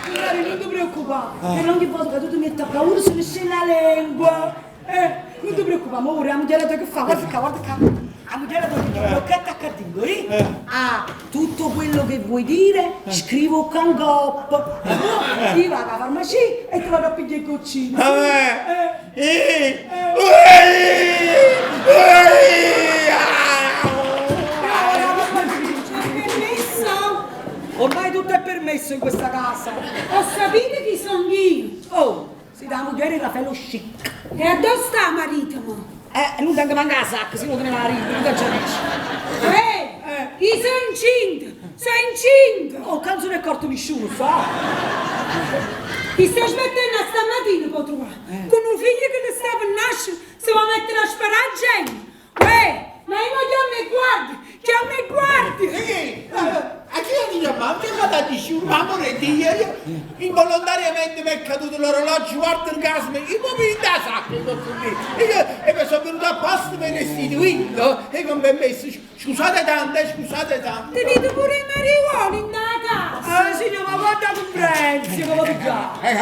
Magari non ti preoccupare, che ogni volta che tu ti metti a paura se ne scende la lingua. Non ti preoccupare, ma ora la moglie che fa, guarda qua, guarda qua. La moglie che bloccata a cattivo, eh? Ah, tutto quello che vuoi dire, scrivo con cop. Io vado alla farmacia e ti vado a pigliare il goccino. C'è permesso? Ormai tutto è permesso in questa casa. Ho sapete chi sono io? Oh, si dà moglie di Raffaello Chic. E dove sta marito? mo? Non tengo manco la sacca, se no te ne la ridi, non te ce dici. Ehi, io sono incinta! Sono incinta! Oh, canzo non è accorto nessuno, sa? Ti sto smettendo stamattina può trovare. Con un figlio che ne sta per nascere, si va a mettere a sparare a gente. Uè, ma io chiamo e guardi, chiamo e guardi. A chi ti chiamavo? Che vado a dire? Ma amore, Dio, io involontariamente mi è caduto l'orologio, guarda il gas, mi io mi da sacca, e mi sono venuto apposta per restituirlo e con permesso, scusate tanto, scusate tanto. Tenete pure i marijuoli in casa. Signor, ma guarda che prezzo, come pigliare.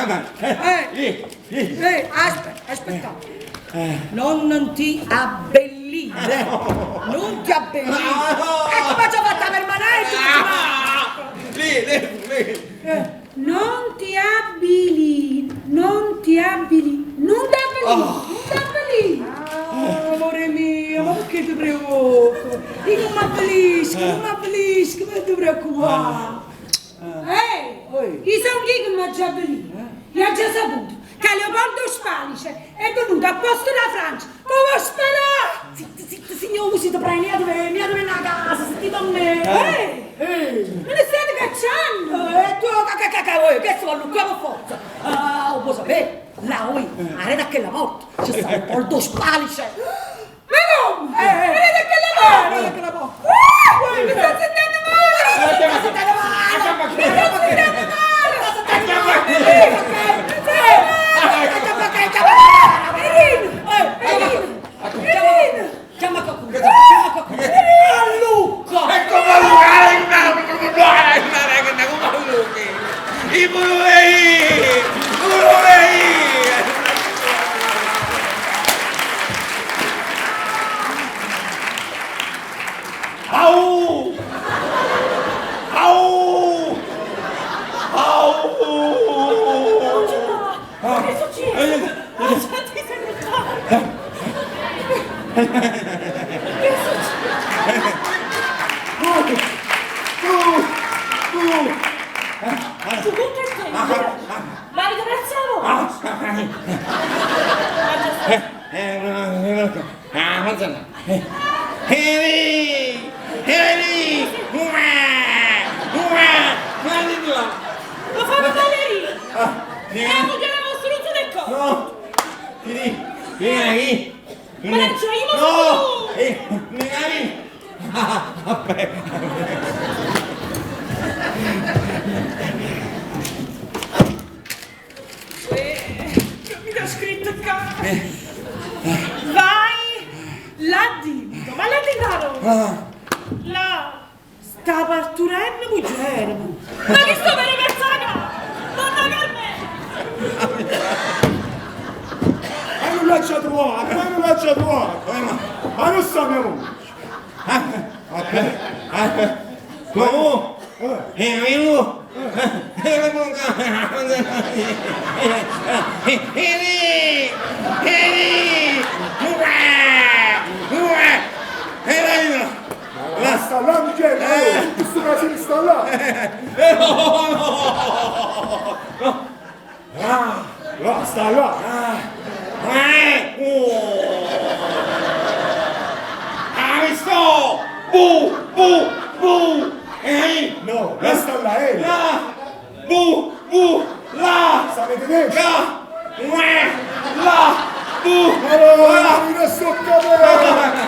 Aspetta, aspetta. Non ti abbellire, non ti abbellire. E come ci ho fatta permanente? Lì, lì, lì. Non ti abbili, non ti abbili, non ti abbellire, non ti abbellire. Ah, amore mio, ma perché ti preoccupi? Io non mi abbellisco, non mi abbellisco, ma ti preoccupare? Ehi, io sono chi che mi ha già abbellito. Io ho già saputo che Leopoldo Spalice è venuto a posto da Francia. Come sperare? Zitta, zitta, signore, si ti prende, mi deve a casa, sentite a me. Ehi, me ne state cacciando? Tu, che, che sto a Lucca per forza. Ah, lo puoi sapere? Là, oi, a rete a che la porta, c'è sta Leopoldo Spalice. Ma come? Vedete che la porta? Vedete che la porta? Mi sta sentendo male! Mi sta sentendo male! Mi sta sentendo male! Irene! Chiama qualcuno, chiama qualcuno. A Luca! E come Luca? I vorrei! Vorrei! Au! Au! Au! Che è successo? Ah, già ti sei bruciato. Che è successo? Tu tutto il tempo. Ma avete perso la voce? Lo fanno ballerino. E la moglie la vostra non se ne accorge. No! Vieni, vieni qui! Ma non c'è, io No! sono Vieni! c'è scritto qua. Vai là dentro, ma là dentro. Là sta parturendo muglierema. Ma chi sto per persona? Donna Carmela! Ma non l'ha già trovato, ma non l'ha già trovato. Ma non sta mia moglie. Come? Eh, Ma sta là, Michele, questo casino sta là. No, no! Ah, là, sta là. Ah, visto! Bu, bu, bu! Eh? No, la sta là, eh. La, bu, bu, la! Sta vedete? La, ue, la, bu, Ma no, la! mi sto cadendo.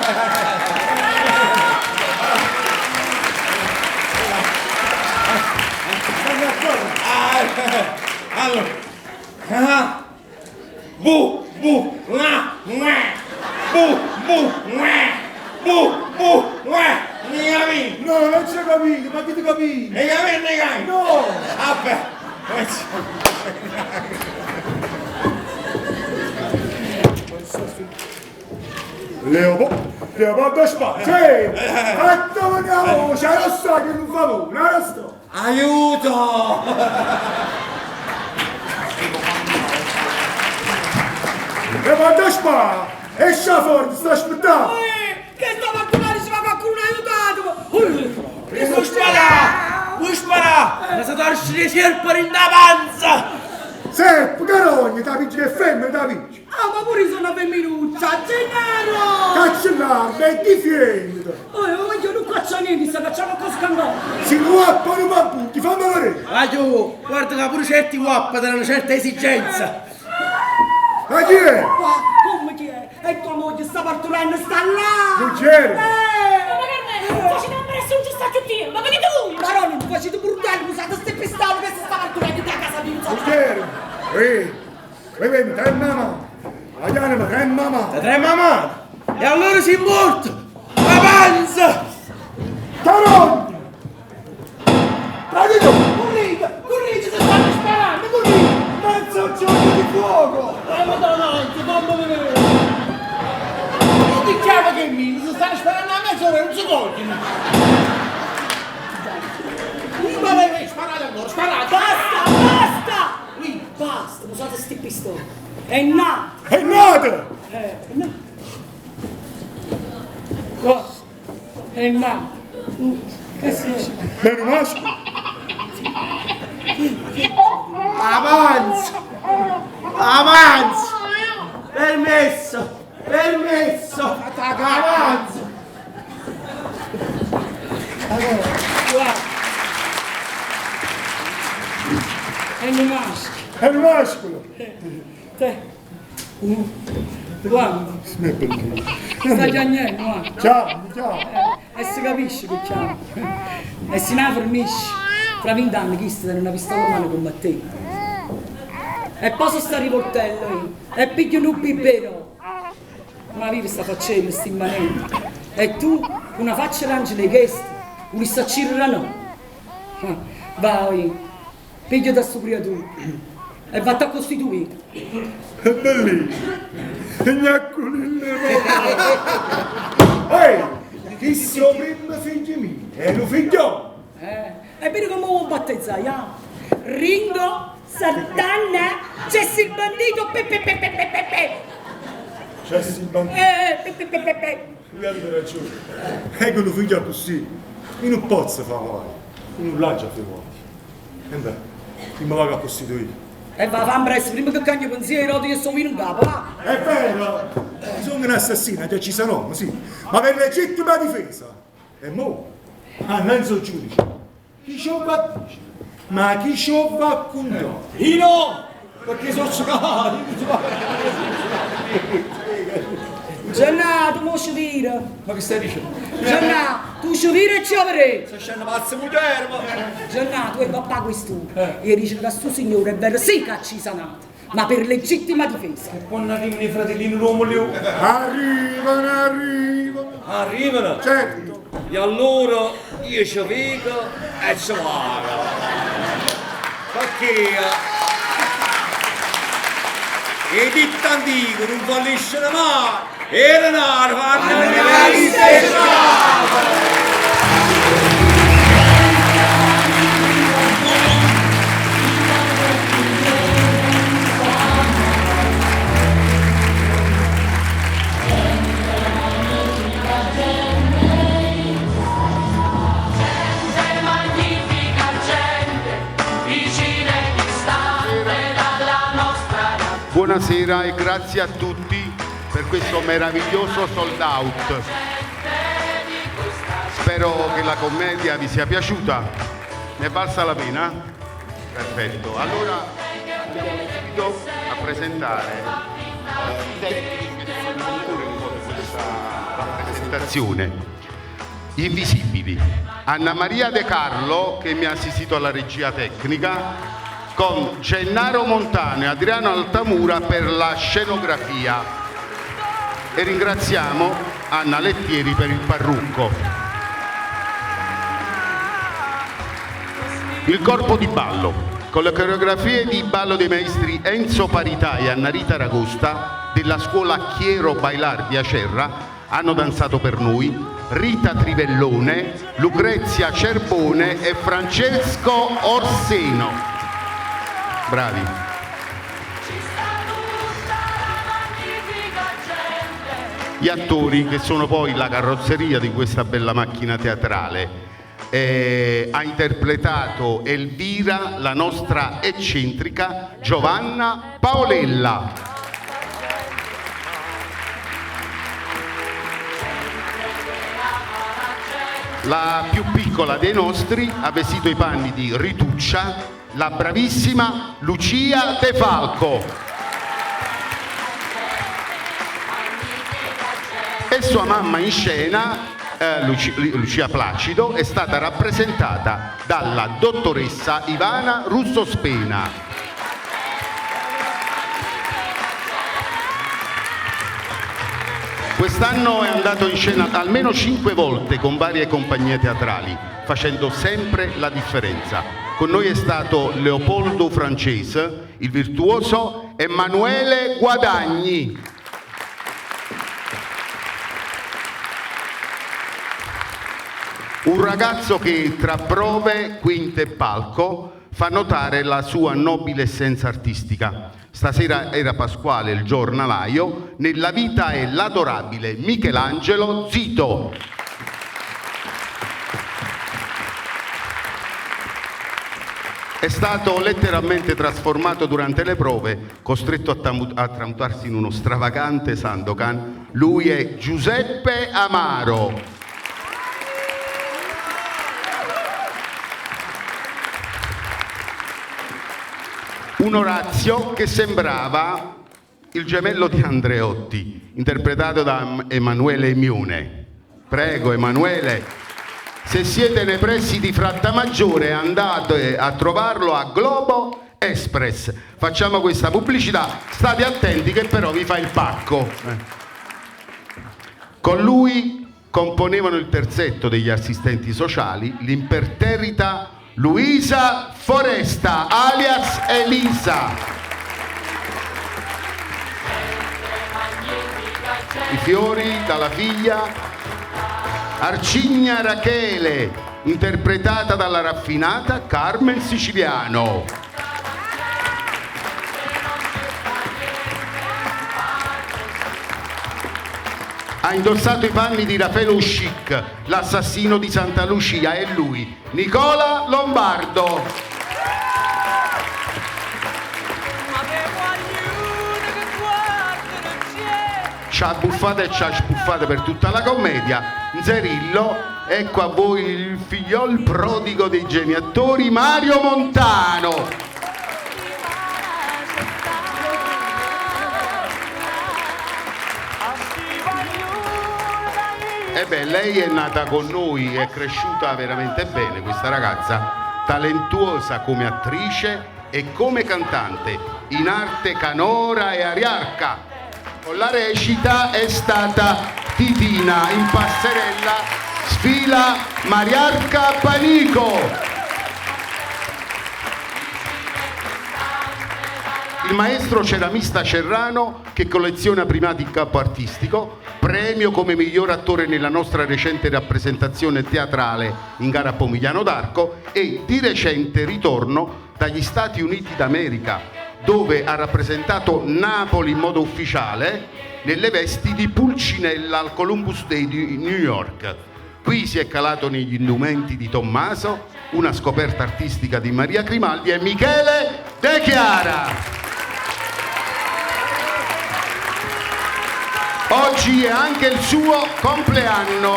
Ah, allora, ah, bu, bu, la, ue, bu, bu, ue, bu, bu, ue, ne capi? No, non c'è capito, ma chi ti capisce? Ne capi, ne capi? No! Vabbè, Leopoldo, Leopoldo Spazio, sì! Fatto venire la voce, lo so che non fa nulla, lo so! Aiuto! Leopoldo Spazio, esce fuori, ti sto aspettando! Che sta parturando, se va qualcuno aiutato! Non sparà! Non sparà! Ma se torce di serpe in avanza! Seppo, carogna, ti pigli che femmina, ti pigli! Ah, ma pure sono femminuccia! Gennaro! Caccia l'arma e difenditi! Oh, io non faccio niente, sta facciamo cosa cantare! Se non guappa non mi butti, fammi vedere! Aiù, guarda che pure certi guappa hanno una certa esigenza! Ma chi è? Ma come chi è? E tua moglie sta parturando, sta là! Ruggero! Donna Carmela, facete un presto, non ci sta più tempo, ma venite voi! Però non facete bordello, usate ste pistole che si sta parturando da casa mia! Ruggero! Ehi, ehi, ehi, trema mamma! La chiama, trema mamma! La trema mano! E allora sei morto! La panza! Carogna! Tradito! Correte, correte, si stanno sparando, correte! Mezzo giorno di fuoco! Eh, madonna, fammi vedere! Io ti chiamo che mi si stanno sparando a mezz'ora e non si cogliono! Ma lei sparate ancora, sparate! Basta, basta! Ui, basta, usate ste pistole! È nato! È nato! È nato! Qua, è nato! Che si Meno maschio! Avanza! Avanza! Permesso! Permesso! Avanza! Guarda! È un maschio! È un mascolo! Te! Guarda! Sta piangendo, guarda! Ciao, ciao! E si capisce che c'è. E se ne fornisce. Fra vent'anni chi sta una pistola in mano come te. E poi sono sta rivoltello io. E piglio un bibero. Ma vivi sta facendo, sta immanendo. E tu, con una faccia d'angelo che chiesto, un sta no. Ah, Vai, piglia da sto creatura. E vatti a costituire. È bellissimo! Gnaccolille Ehi! Chi sono primo figlio mio? È un figlio! E vedi come lo battezzai, ah? Ringo, Sant'Anna, c'è il bandito, pe pe pe pe pe pe pe. C'è il bambino. Pe pe pe pe pe. Lui aveva ragione. È che un figlio così. Io non posso fare male. Io non l'ho già fatto. E beh, io mi vado a costituire. E va, va presto, prima che cambio pensiero, ti sto vino in capo, va. È vero! Sono un assassino, già ci sono, sì. Ma per legittima difesa. E mo, ah, non so giudice. Chi ci va a dire? Ma chi ci va a contare? Io no! Perché sono ciecato! Gianna, tu mo ci vira. Ma che stai dicendo? Gianna, tu ci vira e ci avrei. Sto scendendo pazzo mugliermo! Gianna, tu hai papà questo. E dice che sto signore è vero, sì che ci sanato. ma per legittima difesa. E quanno arrivano 'e fratellini d' 'o melione? Arrivano, arrivano. Arrivano? Certo. E allora io ce veco e ce vaco. Pecché 'e ditte antiche nun fallisceno mai e 'e denare fanno 'e liste 'e schiave. Buonasera e grazie a tutti per questo meraviglioso sold out. Spero che la commedia vi sia piaciuta. Ne è valsa la pena? Perfetto. Allora andiamo subito a presentare eh, i tecnici che sono il motore un po' di questa rappresentazione. Gli invisibili. Anna Maria De Carlo, che mi ha assistito alla regia tecnica, con Gennaro Montano e Adriano Altamura per la scenografia. E ringraziamo Anna Lettieri per il parrucco. Il corpo di ballo, con le coreografie di ballo dei maestri Enzo Parità e Anna Rita Ragosta della scuola Chiero Bailar di Acerra, hanno danzato per noi Rita Trivellone, Lucrezia Cerbone e Francesco Orseno. Bravi. Gli attori che sono poi la carrozzeria di questa bella macchina teatrale. Eh, ha interpretato Elvira, la nostra eccentrica Giovanna Paolella. La più piccola dei nostri ha vestito i panni di Rituccia, la bravissima Lucia De Falco. E sua mamma in scena, eh, Luci- Lucia Placido, è stata rappresentata dalla dottoressa Ivana Russo Spena. Quest'anno è andato in scena almeno 5 volte con varie compagnie teatrali, facendo sempre la differenza. Con noi è stato Leopoldo Francese, il virtuoso Emanuele Guadagni. Un ragazzo che tra prove, quinte e palco fa notare la sua nobile essenza artistica. Stasera era Pasquale il giornalaio, nella vita è l'adorabile Michelangelo Zito. È stato letteralmente trasformato durante le prove, costretto a, tamu- a tramutarsi in uno stravagante Sandokan. Lui è Giuseppe Amaro. Un Orazio che sembrava il gemello di Andreotti, interpretato da Emanuele Mione. Prego Emanuele, se siete nei pressi di Frattamaggiore andate a trovarlo a Globo Express. Facciamo questa pubblicità, state attenti che però vi fa il pacco. Eh. Con lui componevano il terzetto degli assistenti sociali l'imperterrita Luisa Foresta, alias Elisa. I fiori dalla figlia Arcigna Rachele, interpretata dalla raffinata Carmen Siciliano. Ha indossato i panni di Raffaele Uscic, l'assassino di Santa Lucia, è lui, Nicola Lombardo. Ci ha buffata e ci ha sbuffata per tutta la commedia. Zerillo, ecco a voi il figliol prodigo dei geni attori Mario Montano. E beh, lei è nata con noi, è cresciuta veramente bene questa ragazza, talentuosa come attrice e come cantante in arte canora e ariarca. Con la recita è stata Titina in passerella sfila Mariarca Panico. Il maestro ceramista Cerrano che colleziona primati in campo artistico, premio come miglior attore nella nostra recente rappresentazione teatrale in gara a Pomigliano d'Arco e di recente ritorno dagli Stati Uniti d'America, dove ha rappresentato Napoli in modo ufficiale nelle vesti di Pulcinella al Columbus Day di New York. Qui si è calato negli indumenti di Tommaso, una scoperta artistica di Maria Grimaldi e Michele De Chiara. Oggi è anche il suo compleanno.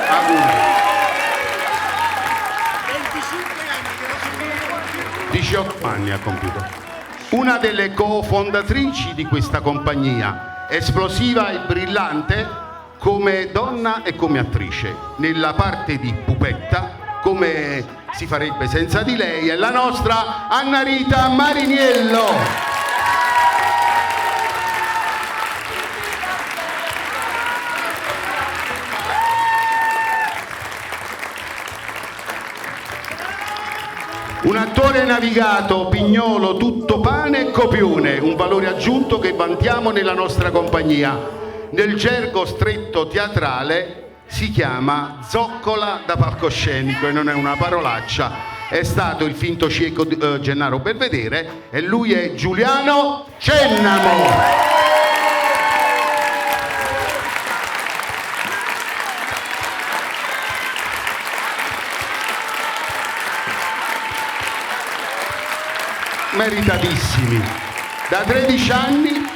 Auguri. 18 anni ha compiuto. Una delle cofondatrici di questa compagnia, esplosiva e brillante come donna e come attrice, nella parte di Pupetta, come si farebbe senza di lei, è la nostra Anna Rita Mariniello. Un attore navigato, pignolo, tutto pane e copione, un valore aggiunto che vantiamo nella nostra compagnia. Nel gergo stretto teatrale si chiama zoccola da palcoscenico e non è una parolaccia. È stato il finto cieco Gennaro Belvedere e lui è Giuliano Cennamo. Meritatissimi. Da 13 anni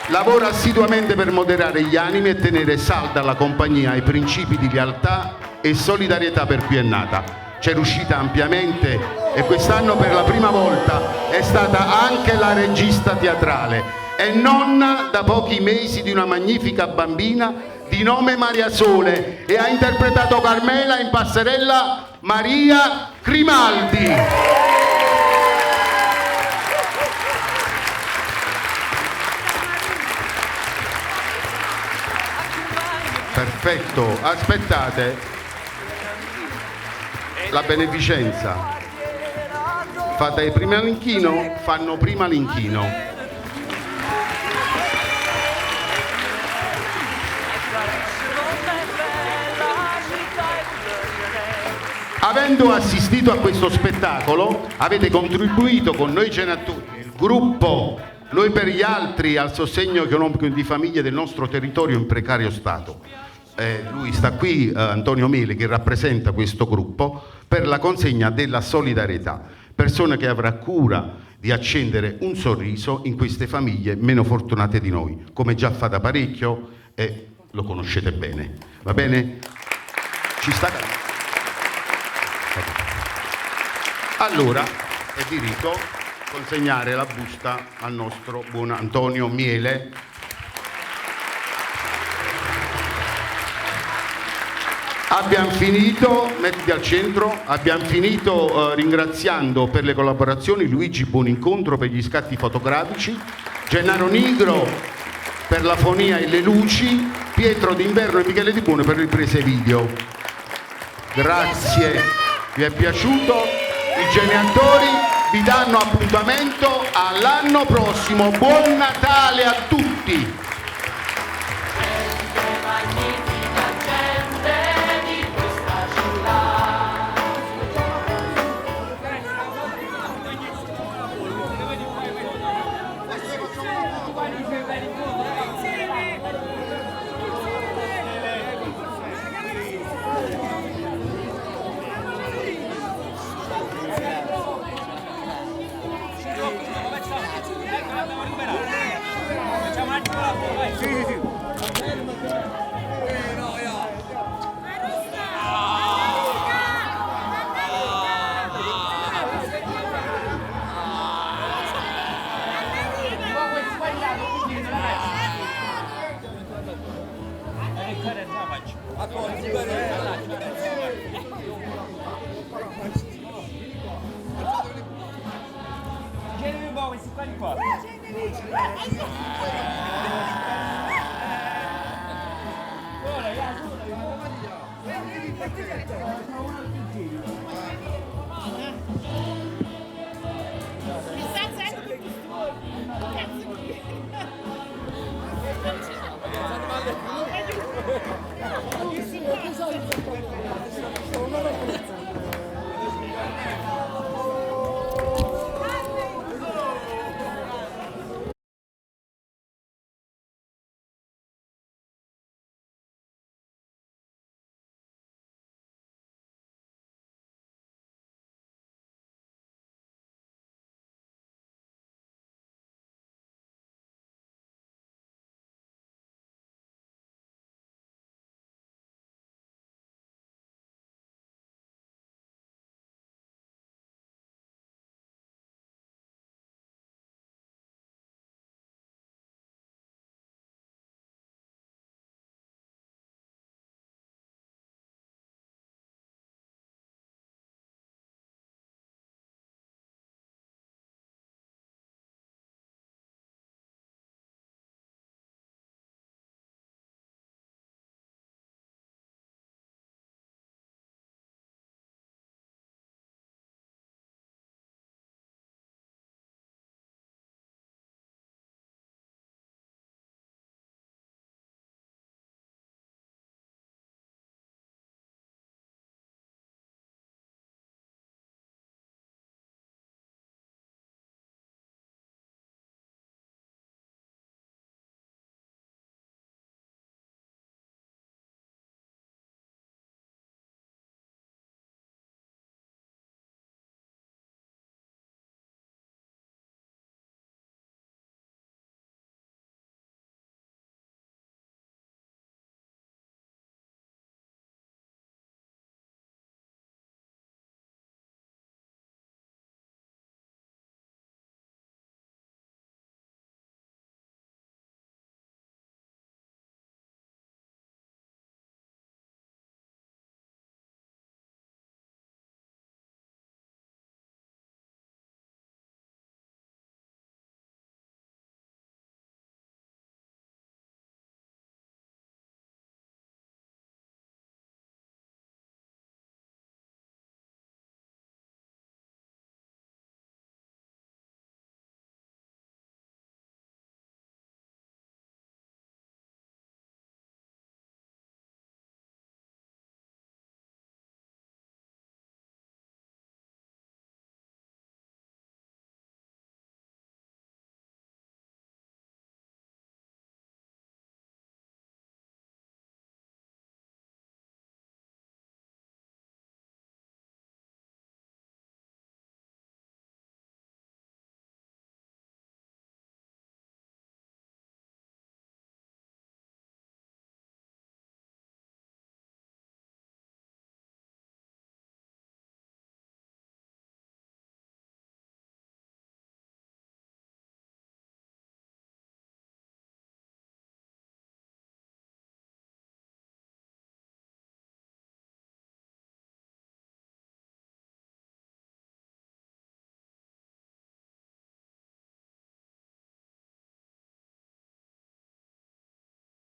lavora assiduamente per moderare gli animi e tenere salda la compagnia ai principi di lealtà e solidarietà per cui è nata. C'è riuscita ampiamente e quest'anno per la prima volta è stata anche la regista teatrale. È nonna da pochi mesi di una magnifica bambina di nome Maria Sole e ha interpretato Carmela in passerella Maria Grimaldi. Perfetto, aspettate. La beneficenza. Fate prima l'inchino, fanno prima l'inchino. Avendo assistito a questo spettacolo, avete contribuito con noi Geneattori, il gruppo Noi per gli altri, al sostegno economico di famiglie del nostro territorio in precario stato. Lui sta qui, Antonio Mele, che rappresenta questo gruppo, per la consegna della solidarietà. Persona che avrà cura di accendere un sorriso in queste famiglie meno fortunate di noi, come già fa da parecchio e lo conoscete bene. Va bene? Ci sta? Allora, è di rito consegnare la busta al nostro buon Antonio Miele. Abbiamo finito, mettiti al centro, abbiamo finito ringraziando per le collaborazioni Luigi Buonincontro per gli scatti fotografici, Gennaro Nigro per la fonia e le luci, Pietro D'Inverno e Michele Di Buono per le riprese video. Grazie, vi è piaciuto? I Geneattori vi danno appuntamento all'anno prossimo. Buon Natale a tutti! Mi sta